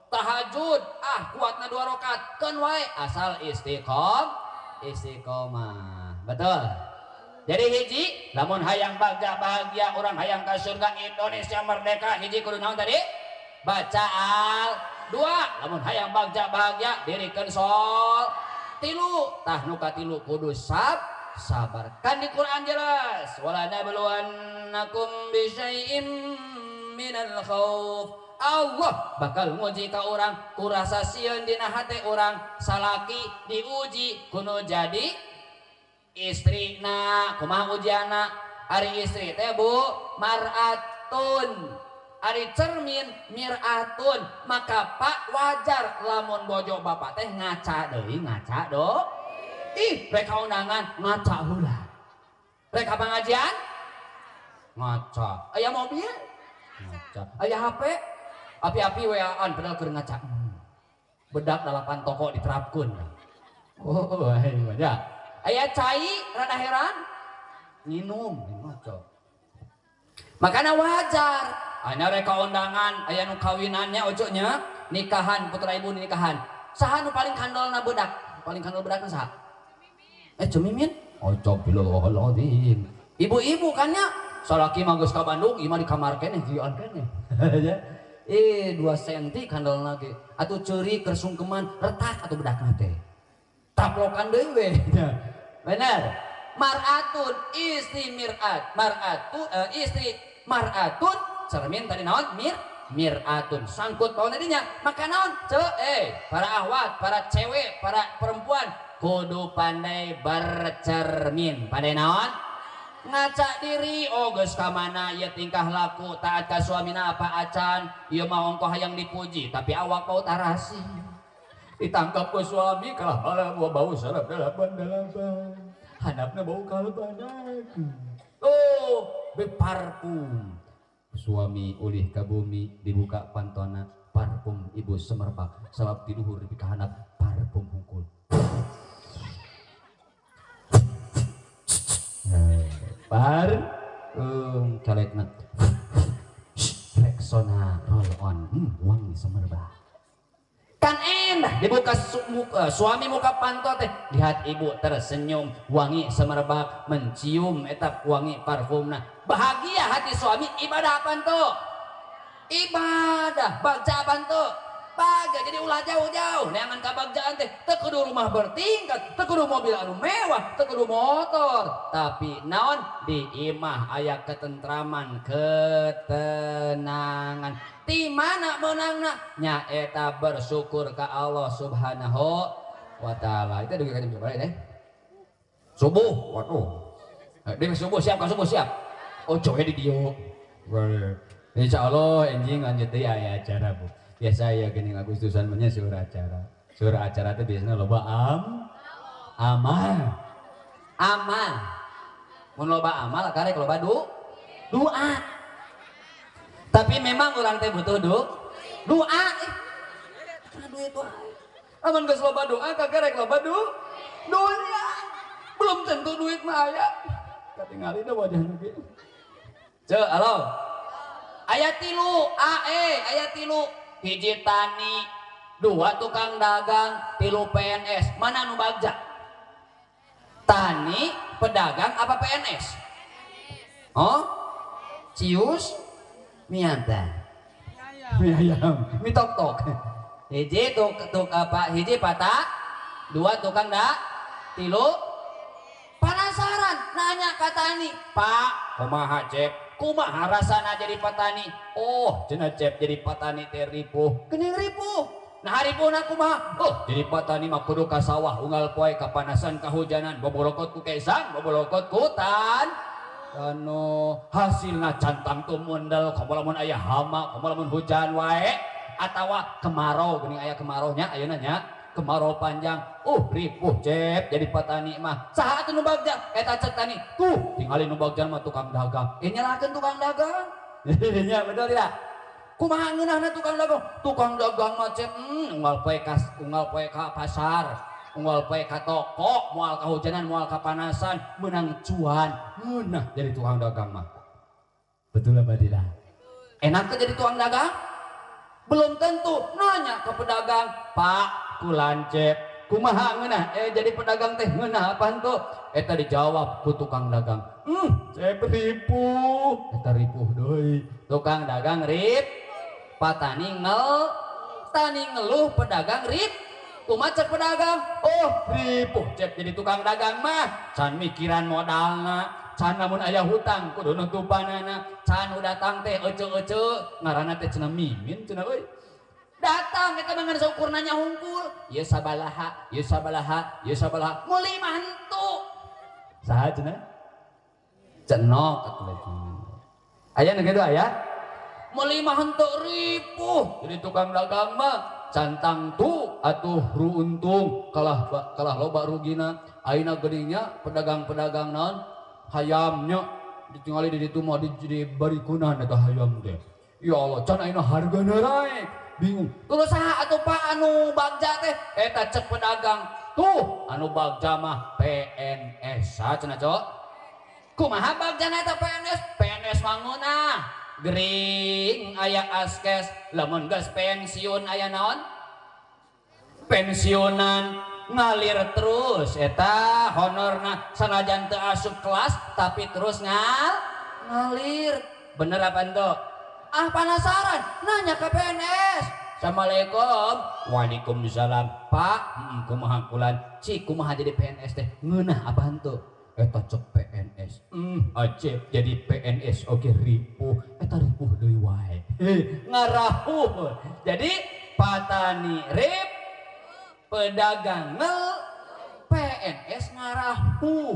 Tahajud ah kuatna 2 rakaat keun wae asal istiqomah. Betul. Jadi hiji lamun hayang bagja bahagia urang hayang ka surga Indonesia merdeka hiji kudu naon tadi? Baca al. 2 lamun hayang bagja bahagia dirikeun sol. 3 tah nu katilu kudu sabar. Kan di Quran jelas wala nabluwannakum bisyai'im minal khauf. Allah bakal nguji ka urang ku rasa sieun dina hate urang salaki diuji kuno jadi istrina. Kumaha ujianna? Ari istri teh Bu mar'atun, ari cermin mir'atun. Maka pak wajar lamun bojo bapak teh ngaca deui, ngaca do. Ih rek undangan ngaca heula, rek pengajian ngaca, aya mobil ngaca, aya HP api-api WA-an padahal keur ngaca. Bedak 8 toko diterapkeun. Oh, ya. Aya cai rada heran nginum ngaca. Makana wajar aya rek undangan aya nu kawinannya ojo nya nikahan putra ibu nikahan. Saha nu paling kandolna bedak? Paling kandol bedakna saha? Cemimin? Ojo billahiladz. Ibu-ibu kan nya salaki mah geus ka Bandung, ieu mah di kamar keneh jian keneh. 2 senti kandol lagi. Atuh ceuri keur sungkeman retak atuh bedakna teh. Taplokan deui we. Bener. Mar'atun istri mir'at, mar'atu istri mar'atun cermin tadi naon? Mir'atun. Sangkut paun tadinya. Maka naon? Para ahwat, para cewek, para perempuan kudu pandai bercermin. Pandai naon? Ngaca diri. Oh geus ka mana ieu tingkah laku taat ka suamina apa acan ieu mah ongkoh hayang dipuji tapi awak bau tarasi ditangkap ku suami kalah bau sarap 88 handapna bau kalbana. Oh beparfum suami ulih ka bumi dibuka pantona parfum ibu semerbak sabab ti luhur di kahandap parfum hungkul. Parfum calekna Rexona roll on, wangi semerbak. Kan endah dibuka suami muka panto teh lihat ibu tersenyum wangi semerbak mencium eta wangi parfumna bahagia hati suami. Ibadah apaan tuh? Ibadah bagja apaan tuh? Bagja. Jadi ulah jauh-jauh neangan kabagjaan teh teu kudu rumah bertingkat, teu kudu mobil anu mewah, teu kudu motor, tapi naon di imah aya ketentraman, ketenangan. Di mana meunangna? Nyaeta bersyukur ka Allah Subhanahu wa taala. Itu dugi ka jam sabaraha teh? Subuh, waduh. Di subuh siap, kan subuh siap. Oh, cowe di dieu. Insya Allah enjing lanjut deui aya acara, Bu. Biasa ya geuning Agustusan mah nya seueur acara. Seueur acara teh biasana loba amal. Amal. Mun loba amal karek loba doa. Tapi memang urang teh butuh doa. Karena duit wae. Lamun geus loba doa kakarek loba dunia. Belum tentu duit mah aya. Katingali da wajahna ge. Ceu, halo. Aya tilu, AE, aya tilu. Hiji tani, dua tukang dagang, tilu PNS. Mana nu bagja? Tani, pedagang apa PNS? Oh? Cius, mianta. Mie ayam, mie tok-tok. Hiji tuk apa? Hiji patah, dua tukang tilu. Penasaran, nanya ka tani, Pak, kumaha Cep? Kumaha rasana jadi petani? Oh, cenah Cep jadi petani teh ripuh. Geuning ripuh. Nah ripuhna kumaha? Oh, jadi petani mah kudu ka sawah unggal poe kapanasan kahujanan, bobolokot ku kesang, bobolokot ku tan. Anu hasilna cantang tumundel, komo lamun aya hama, komo lamun hujan wae atawa kemarau geuning aya kemarau nya ayeuna nya. Kemarau panjang, ripuh Cep jadi petani mah. Saha atuh nu bagja? Eta cek tani. Tuh, tingali nu bagja mah tukang dagang. Nyalahkeun tukang dagang. Nya betul tidak? Kumaha ngeunahna tukang dagang? Tukang dagang mah Cep, unggal poe unggal poe ka pasar, unggal poe ka toko, moal kahujanan, moal kapanasan, meunang cuan. Ngeunah jadi tukang dagang mah. Betul apa tidak? Enak teh jadi tukang dagang? Belum tentu. Nanya ke pedagang, Pak, kulan Cep, kumaha ngeunah jadi pedagang teh ngeunah apa henteu? Eta dijawab ku tukang dagang. Cep ripuh. Eta ripuh deui. Tukang dagang rip, patani tani ngeluh, pedagang rip. Kumaha cek pedagang? Oh, ripuh Cep jadi tukang dagang mah. Can mikiran modalna, can lamun aya hutang kudu nutupanana, can nu datang teh ece-ece, ngaranna teh cenah mimin cenah euy. Datang eta mah ngan saukur nanya hungkul. Ieu sabalaha, ieu sabalaha, ieu sabalaha. Meuli mah henteu. Saha cenah? Cenok atuh lagi. Aya nu kitu aya? Meuli mah henteu ripuh. Jadi tukang dagang mah cantang tu atuh ruuntung kalah kalah loba rugina. Ayeuna geuning nya pedagang-pedagang naon? Hayamnya ditinggali di ditu mah di barikunan eta hayam teh. Ya Allah, can ayeuna hargana naik. Bingung. Terus saha atuh Pak anu bagja teh? Eta cek pedagang. Tuh, anu bagja mah PNS. Saha cenah, Cok? Kumaha bagjana eta PNS? PNS mah ngeunah. Gering aya askes, lamun geus pensiun aya naon? Pensiunan ngalir terus eta honorna sanajan teu asup kelas tapi terus ngalir. Bener apa henteu? Ah penasaran, nanya ke PNS. Assalamualaikum. Waalaikumsalam. Pak, kumaha kulan? Cik kumaha jadi PNS teh? Ngeunah apa henteu? Eta cek PNS. Acep jadi PNS oge ripuh. Eta ripuh deui wae. Ngarahuh. Jadi patani rip, pedagang ngel, PNS ngarahuh.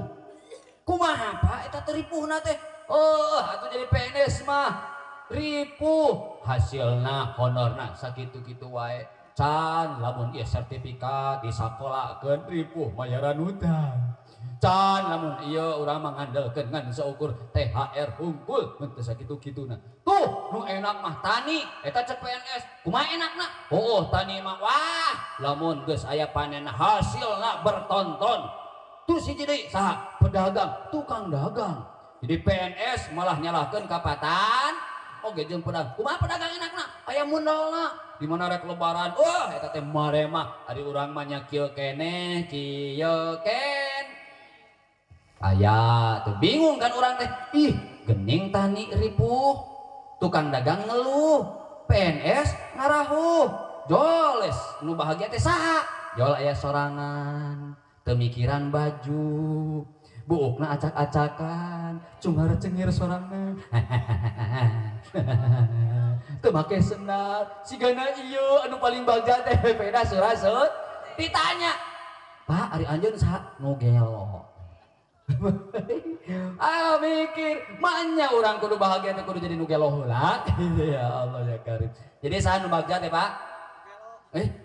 Kumaha Pak eta teh ripuhna teh? Oh, atuh jadi PNS mah ripuh, hasilna honorna sakitu-kitu wae. Can lamun ieu sertifikat disakolakeun ripuh mayaran hutang. Can lamun ieu urang mah ngandelkeun ngan saukur THR hungkul mun teu sakitu-kituna. Tuh nu enak mah tani eta cek PNS. Kumaha enakna? Oh, tani mah wah lamun geus aya panen hasilna bertonton. Tuh siji deui saha? Pedagang, tukang dagang. Jadi PNS malah nyalahkeun ka patan. Oge jeung pedagang. Kumaha pedagang enakna? Aya mundolna. Di mana rek lebaran? Wah, eta teh marema. Ari urang mah nya kieu keneh, kieu ken. Aya tuh bingung kan urang teh. Ih, gening tani ripuh. Tukang dagang ngeluh, PNS ngarahuh. Joles nu bahagia teh saha? Jol aya sorangan, teu mikiran baju. Buukna acak-acakan, cungar cengir sorangan. Teu make sendal, sigana ieu anu paling bagja teh beda surasut. Ditanya, Pak ari anjeun saha? Nu gelo. Ah mikir, maknya orang kudu bahagia teh kudu jadi nu gelo heula. Ya Allah ya Karim. Jadi saha nu bagja teh, Pak?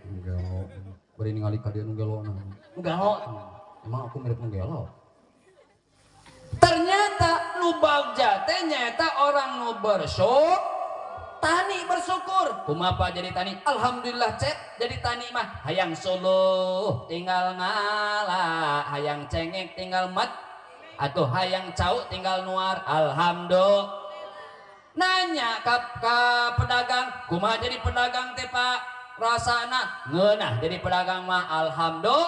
Nu gelo. Bari ningali ka dieu nu gelo. Nu gelo. Emang aku mirip nu gelo? Ternyata nu bagja teh nyaeta orang nu bersyukur. Tani bersyukur. Kumaha jadi tani? Alhamdulillah cek jadi tani mah hayang suluh tinggal ngala, hayang cengek tinggal mat, atau hayang cau tinggal nuar. Alhamdulillah. Nanya ke pedagang, kumaha jadi pedagang teh Pak? Rasana ngeunah jadi pedagang mah alhamdulillah.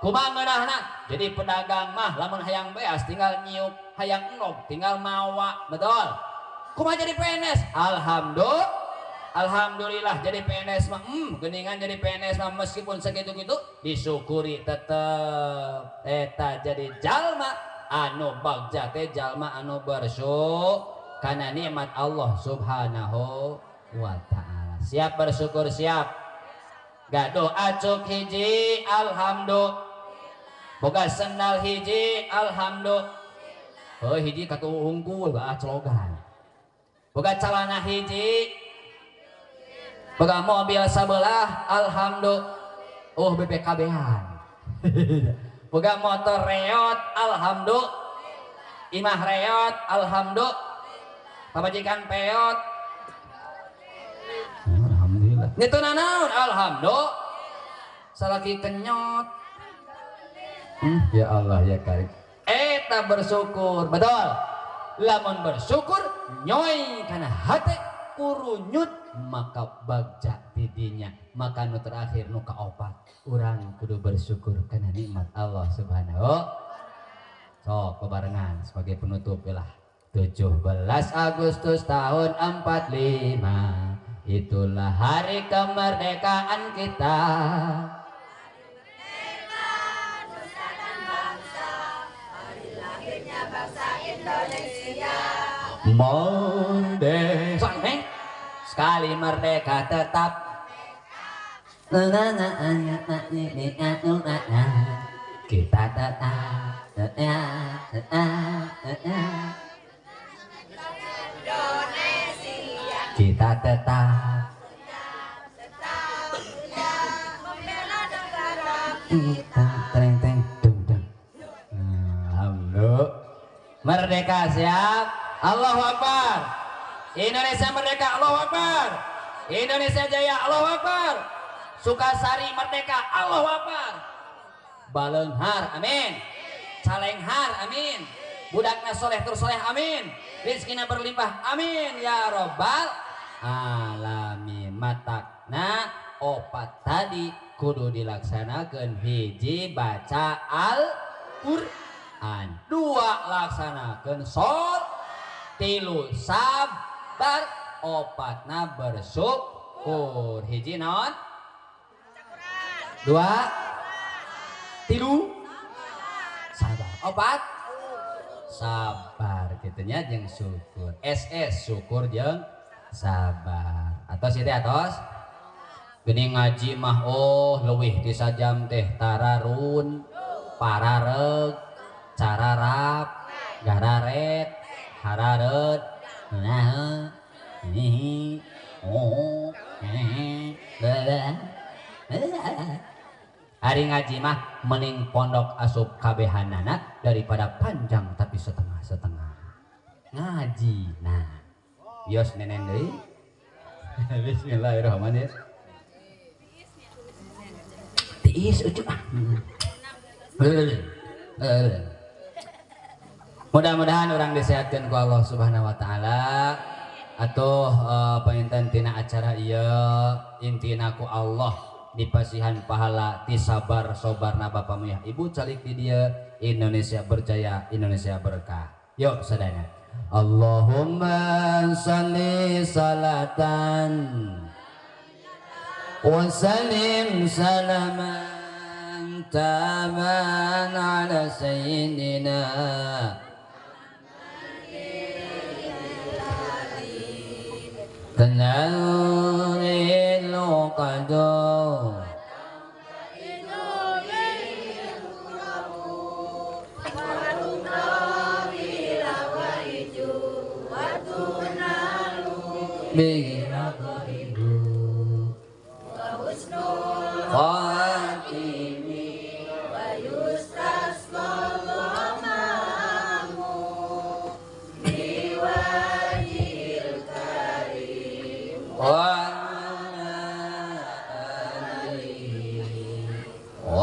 Kumaha ngeunahna? Jadi pedagang mah lamun hayang beas tinggal nyiuk, hayang enog tinggal mawa, betul? Kumaha jadi PNS? Alhamdulillah. Alhamdulillah jadi PNS mah, geningan jadi PNS mah meskipun segitu-gitu disyukuri tetep. Eta jadi jalma anu bagja teh jalma anu bersyukur karena nikmat Allah Subhanahu wa ta'ala. Siap bersyukur siap. Gaduh acuk hiji alhamdulillah. Boga sendal hiji alhamdulillah. Heuh hiji katuh hungkul aclogan. Boga calana hiji, boga mobil sebelah alhamdulillah. Oh BPKB-an. Boga motor reot alhamdulillah. Imah reot alhamdulillah. Pamajikan peot alhamdulillah. Nyetu nanaon alhamdulillah. Salaki kenyot. Ya Allah ya Karim. Eta bersyukur, betul. Lamun bersyukur nyoy kana hate kurunyut maka bagja tidinya. Maka nu terakhir nu kaopat urang kudu bersyukur kana nikmat Allah Subhanahu. Sok bebarengan sebagai penutup lah. 17 Agustus tahun 45 itulah hari kemerdekaan kita. Merdeka, sekali merdeka tetap. Kita tetap. Kita tetap. Kita teng teng dung dung. Alhamdulillah. Merdeka siap. Allahu Akbar. Indonesia merdeka, Allahu Akbar. Indonesia jaya, Allahu Akbar. Sukasari merdeka, Allahu Akbar. Baleunghar, amin. Calenghar, amin. Budakna soleh tur soleh, amin. Rizkina berlimpah, amin. Ya robbal alamin. Matakna opat tadi kudu dilaksanakan. Hiji baca Al-Qur'an, dua laksanakan sholat, tilu sabar, opatna bersyukur. Hiji naon? Dua, tilu sabar, opat sabar. Gitunya jeung syukur. SS syukur jeung sabar. Atos ieu teh atos. Geuning ngaji mah oh leuwih ti sajam teh tararun, parareg, cararap, gararet, hararet, nah, hihi, oh, hari ngaji mah mending pondok asup kabehanana daripada panjang tapi setengah-setengah. Ngaji. Nah, yos nenen deui. Bismillahirrahmanirrahim. Tiis ucup ah. Mudah-mudahan orang disehatkan ku Allah Subhanahu wa taala. Atuh panginten tina acara ieu intina ku Allah dipasihan pahala ti sabar sobarna bapa muyah ibu calik di dieu. Indonesia berjaya, Indonesia berkah. Yuk sadayana. Allahumma shalli salatan wa sallim salaman taman ala sayyidina tanawwil qadar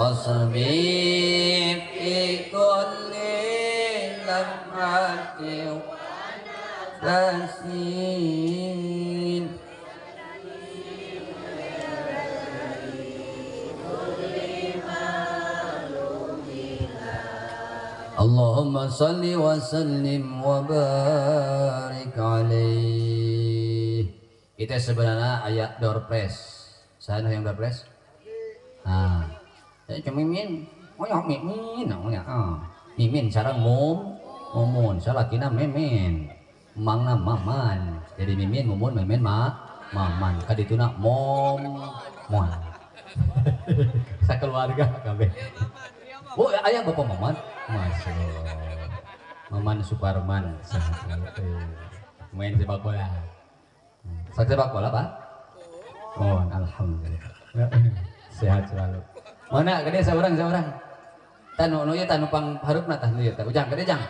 وصحبه في كل لمحة ونفس. اللهم صل وسلم وبارك عليه. Kita sebenarnya ayat door press. Saya yang door press. Nah, saya cuma mimin. Oh ya mimin, oh ya. Mimin sareng mumun, salakina mimin. Mangna maman. Jadi mimin mumun mimin ma maman. Kadituna mom mon. Sakeluarga kabeh. Oh, ayah bapak Maman. Masya Allah. Maman Suparman. Main sepak bola. Sepak bola, Pak? Oh, alhamdulillah. Sehat selalu. Mana gede seorang. Tanu nu ieu tanu pang harupna tah nu ieu tah. Ujang gede jang.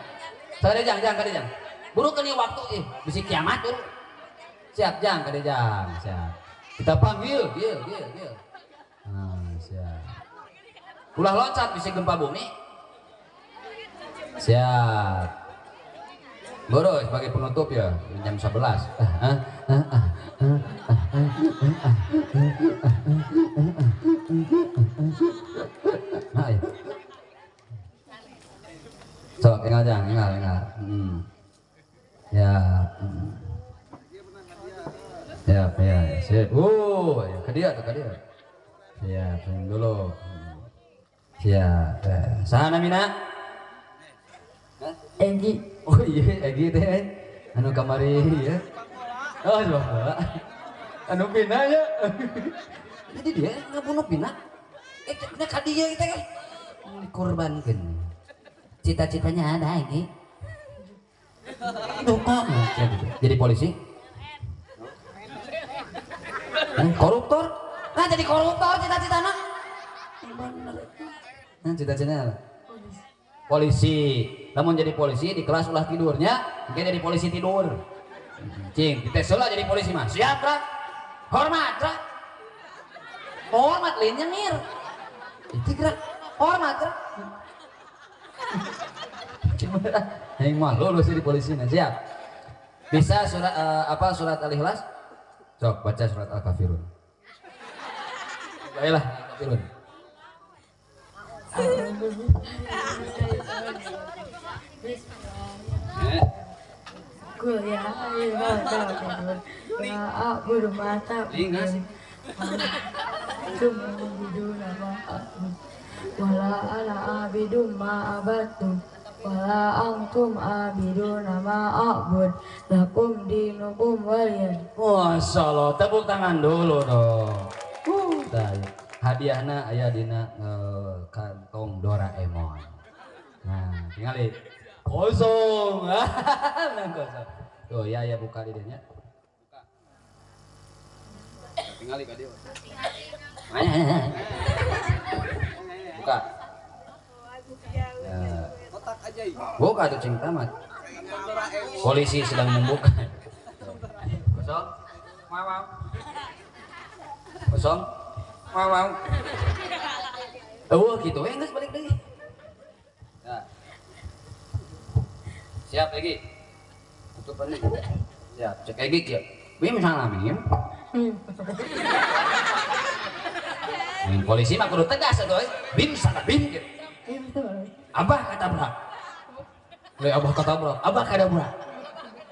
Sagede jang, jang gede jang. Buru keun ieu waktu bisi kiamat buru. Siap jang gede jang, siap. Kita panggil, gil. Nah, siap. Ulah loncat bisa gempa bumi. Siap. Boro sebagai penutup ya jam 11. Nah, ya. Sok ingat jang, ingat. Ya. Ya, ya, sip. Ya ke dia tuh, ke dia. Siap, senyum dulu. Siap. Saha namina? Egi. Oh iya, Egi teh. Anu kamari ya. Oh, sepak bola. Anu Pina ya. Jadi dia ngabunuh Pina. Nah ka dieu teh dikorbankeun. Cita-citanya ada Egi. Duka. Jadi polisi? Koruptor? Nah jadi koruptor cita-citana. Nah, cita-citanya apa? Polisi. Namun jadi polisi di kelas ulah tidurnya, mungkin jadi polisi tidur. Cing, dites lah jadi polisi mah. Siap, Ra? Hormat, Ra? Hormat lain nyengir. Itu gerak. Hormat, Ra? Gimana? Yang mah lulus jadi polisi nah, siap. Bisa surat apa surat Al-Ikhlas? Sok baca surat Al-Kafirun. Baiklah, Kafirun. Qul ya ayyuhal kafirun la a'budu ma ta'budun wa ma a'bud wa la ana 'abidun ma 'abadtum wa la antum 'abiduna ma a'bud lakum dinukum waliyad. Masyaallah, tepuk tangan dulu dong. Hadiahna aya dina kantong Doraemon. Nah, tinggal kosong. Menang kosong. Tuh, ya ya buka di dinya. Buka. Tinggal ka dieu. Buka. Ya. Kotak ajaib. Buka tuh cing tamat. Polisi sedang membuka. Kosong. Mau. Kosong. Mau. Oh gitu, geus balik deui. Nah. Siap lagi. Tutupan nih. Siap, cek lagi ya. Bim salah bim. Polisi mah kudu tegas atuh. Bim salah bim gitu. Abah katabrak. Le abah katabrak, abah kadabrak.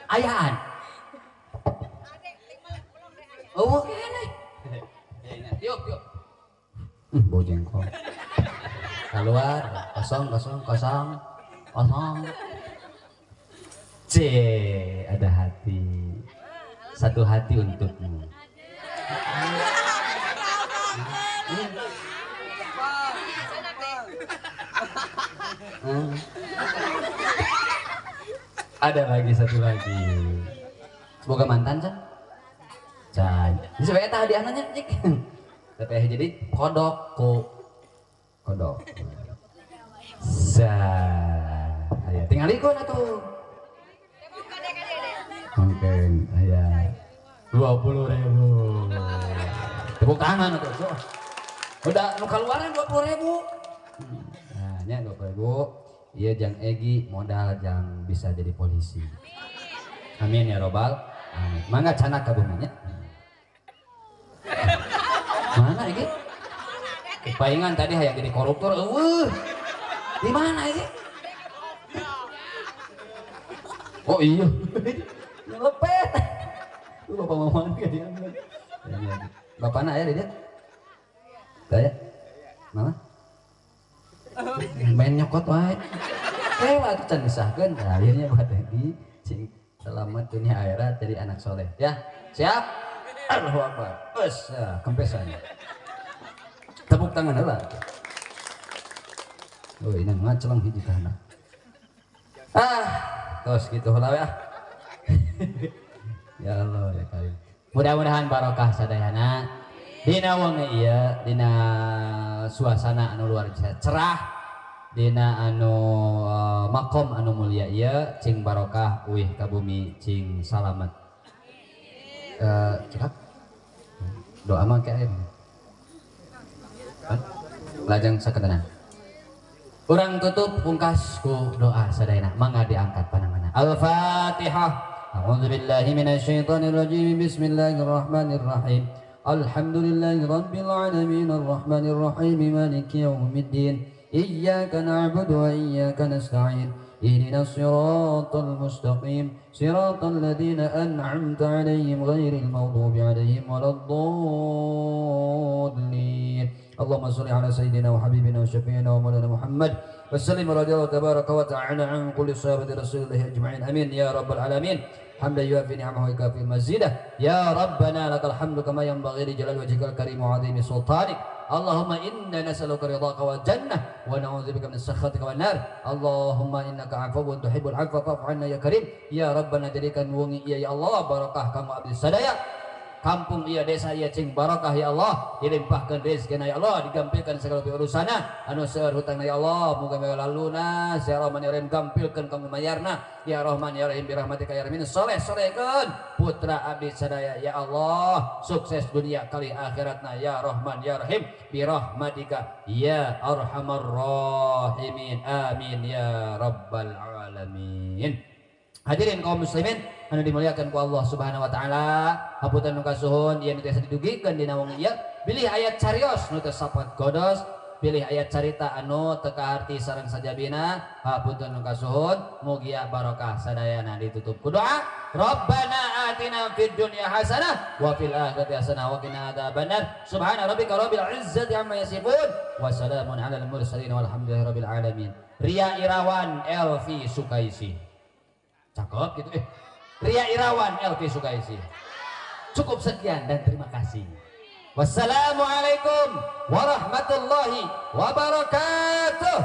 Ayaan. Oh, kene. Yuk, yuk. Bau jengkol. Keluar, kosong, kosong, kosong, kosong. C, ada hati. Satu hati untukmu. Ada lagi satu lagi. Semoga mantan, Chan. Chan. Ini sebagai hadiahnya, Cik. Tapi jadi kodok ku kodok. Sa, ayo tinggal ikut atuh. Oke, ayo. 20.000. Tepuk tangan atuh. So. Udah nu kaluaran 20.000. Nah, nya 20.000. Ieu jang Egi modal jang bisa jadi polisi. Amin ya robbal alamin. Mangga canak ka bumi nya. Mana Egi? Paingan tadi hayang jadi koruptor eueuh. Di mana Egi? Oh iya. Nyelepet. Lu bapak maman ke dia. Bapakna aya di dia? Taya? Mama? Main nyokot wae. Kewa atuh can disahkeun. Nah, akhirnya buat Egi cing selamat dunia akhirat jadi anak soleh ya. Siap? Allahu Akbar. Wes, ya, kempesan. Tepuk tangan heula. Oh, ini ngaceleng hiji kana. Ah, terus gitu heula we ah. Ya Allah ya Karim. Mudah-mudahan barokah sadayana. Dina wengi ieu, dina suasana anu luar biasa cerah, dina anu makom anu mulia ieu, cing barokah uih ka bumi cing salamet. Cekap doa mah kayak lajeng saketenan. Urang tutup pungkas ku doa sadayana, mangga diangkat pananganna. Al-Fatihah. A'udzubillahi minasyaitonirrajim. Bismillahirrahmanirrahim. Alhamdulillahi rabbil alamin arrahmanir rahim maliki yaumiddin. Iyyaka na'budu wa iyyaka nasta'in. Ihdinas siratal mustaqim. Siratal ladzina an'amta 'alaihim ghairil maghdubi 'alaihim waladdallin. Allahumma shalli ala sayyidina wa habibina wa syafi'ina wa maulana Muhammad wa sallim radhiyallahu tabaraka wa ta'ala an kulli sahabati rasulillah ajma'in. Amin ya rabbal alamin. Hamdan yuafi ni'amahu wa yukafi mazidah. Ya rabbana lakal hamdu kama yanbaghi li jalali wajhikal karim wa 'azimi sultanik. Allahumma inna nas'aluka ridhaka wal jannah wa na'udzubika min sakhatika wan nar. Allahumma innaka 'afuwun tuhibbul 'afwa fa'fu 'anna ya karim. Ya rabbana jadikan wengi ieu ya Allah barakah kamu abdi sadaya. Kampung iya desa iya cing barakah ya Allah, dilimpahkan rezekina ya Allah, digampilkan segala urusana anu seueur hutangna ya Allah, muga lunas ya Rahman ya Rahim, gampilkeun kamu mayarna ya Rahman ya Rahim, birahmatika ya Rahim, soleh solehkeun putra abdi sadaya ya Allah, sukses dunia kali akhiratna ya Rahman ya Rahim, birahmatika ya Arhamar Rahimin, amin ya rabbal alamin. Hadirin kaum muslimin anu dimuliakan ku Allah Subhanahu wa taala, hapunten nu kasuhun ieu nu tiasa didugikeun dina wengi ieu, bilih ayat carios nu teu sapat godos, bilih ayat carita anu teu kaharti sareng sajabina, hapunten nu kasuhun, mugia barokah sadayana ditutup ku doa. Rabbana atina fid dunya hasanah wa fil akhirati hasanah wa qina adzabannar. Subhana rabbika rabbil izzati amma yasifun wa salamun alal mursalin walhamdulillahi rabbil alamin. Ria Irawan Elvi Sukaisi. Cakep gitu. Ria Irawan Elvi Sukaisi. Cukup sekian dan terima kasih. Wassalamualaikum warahmatullahi wabarakatuh.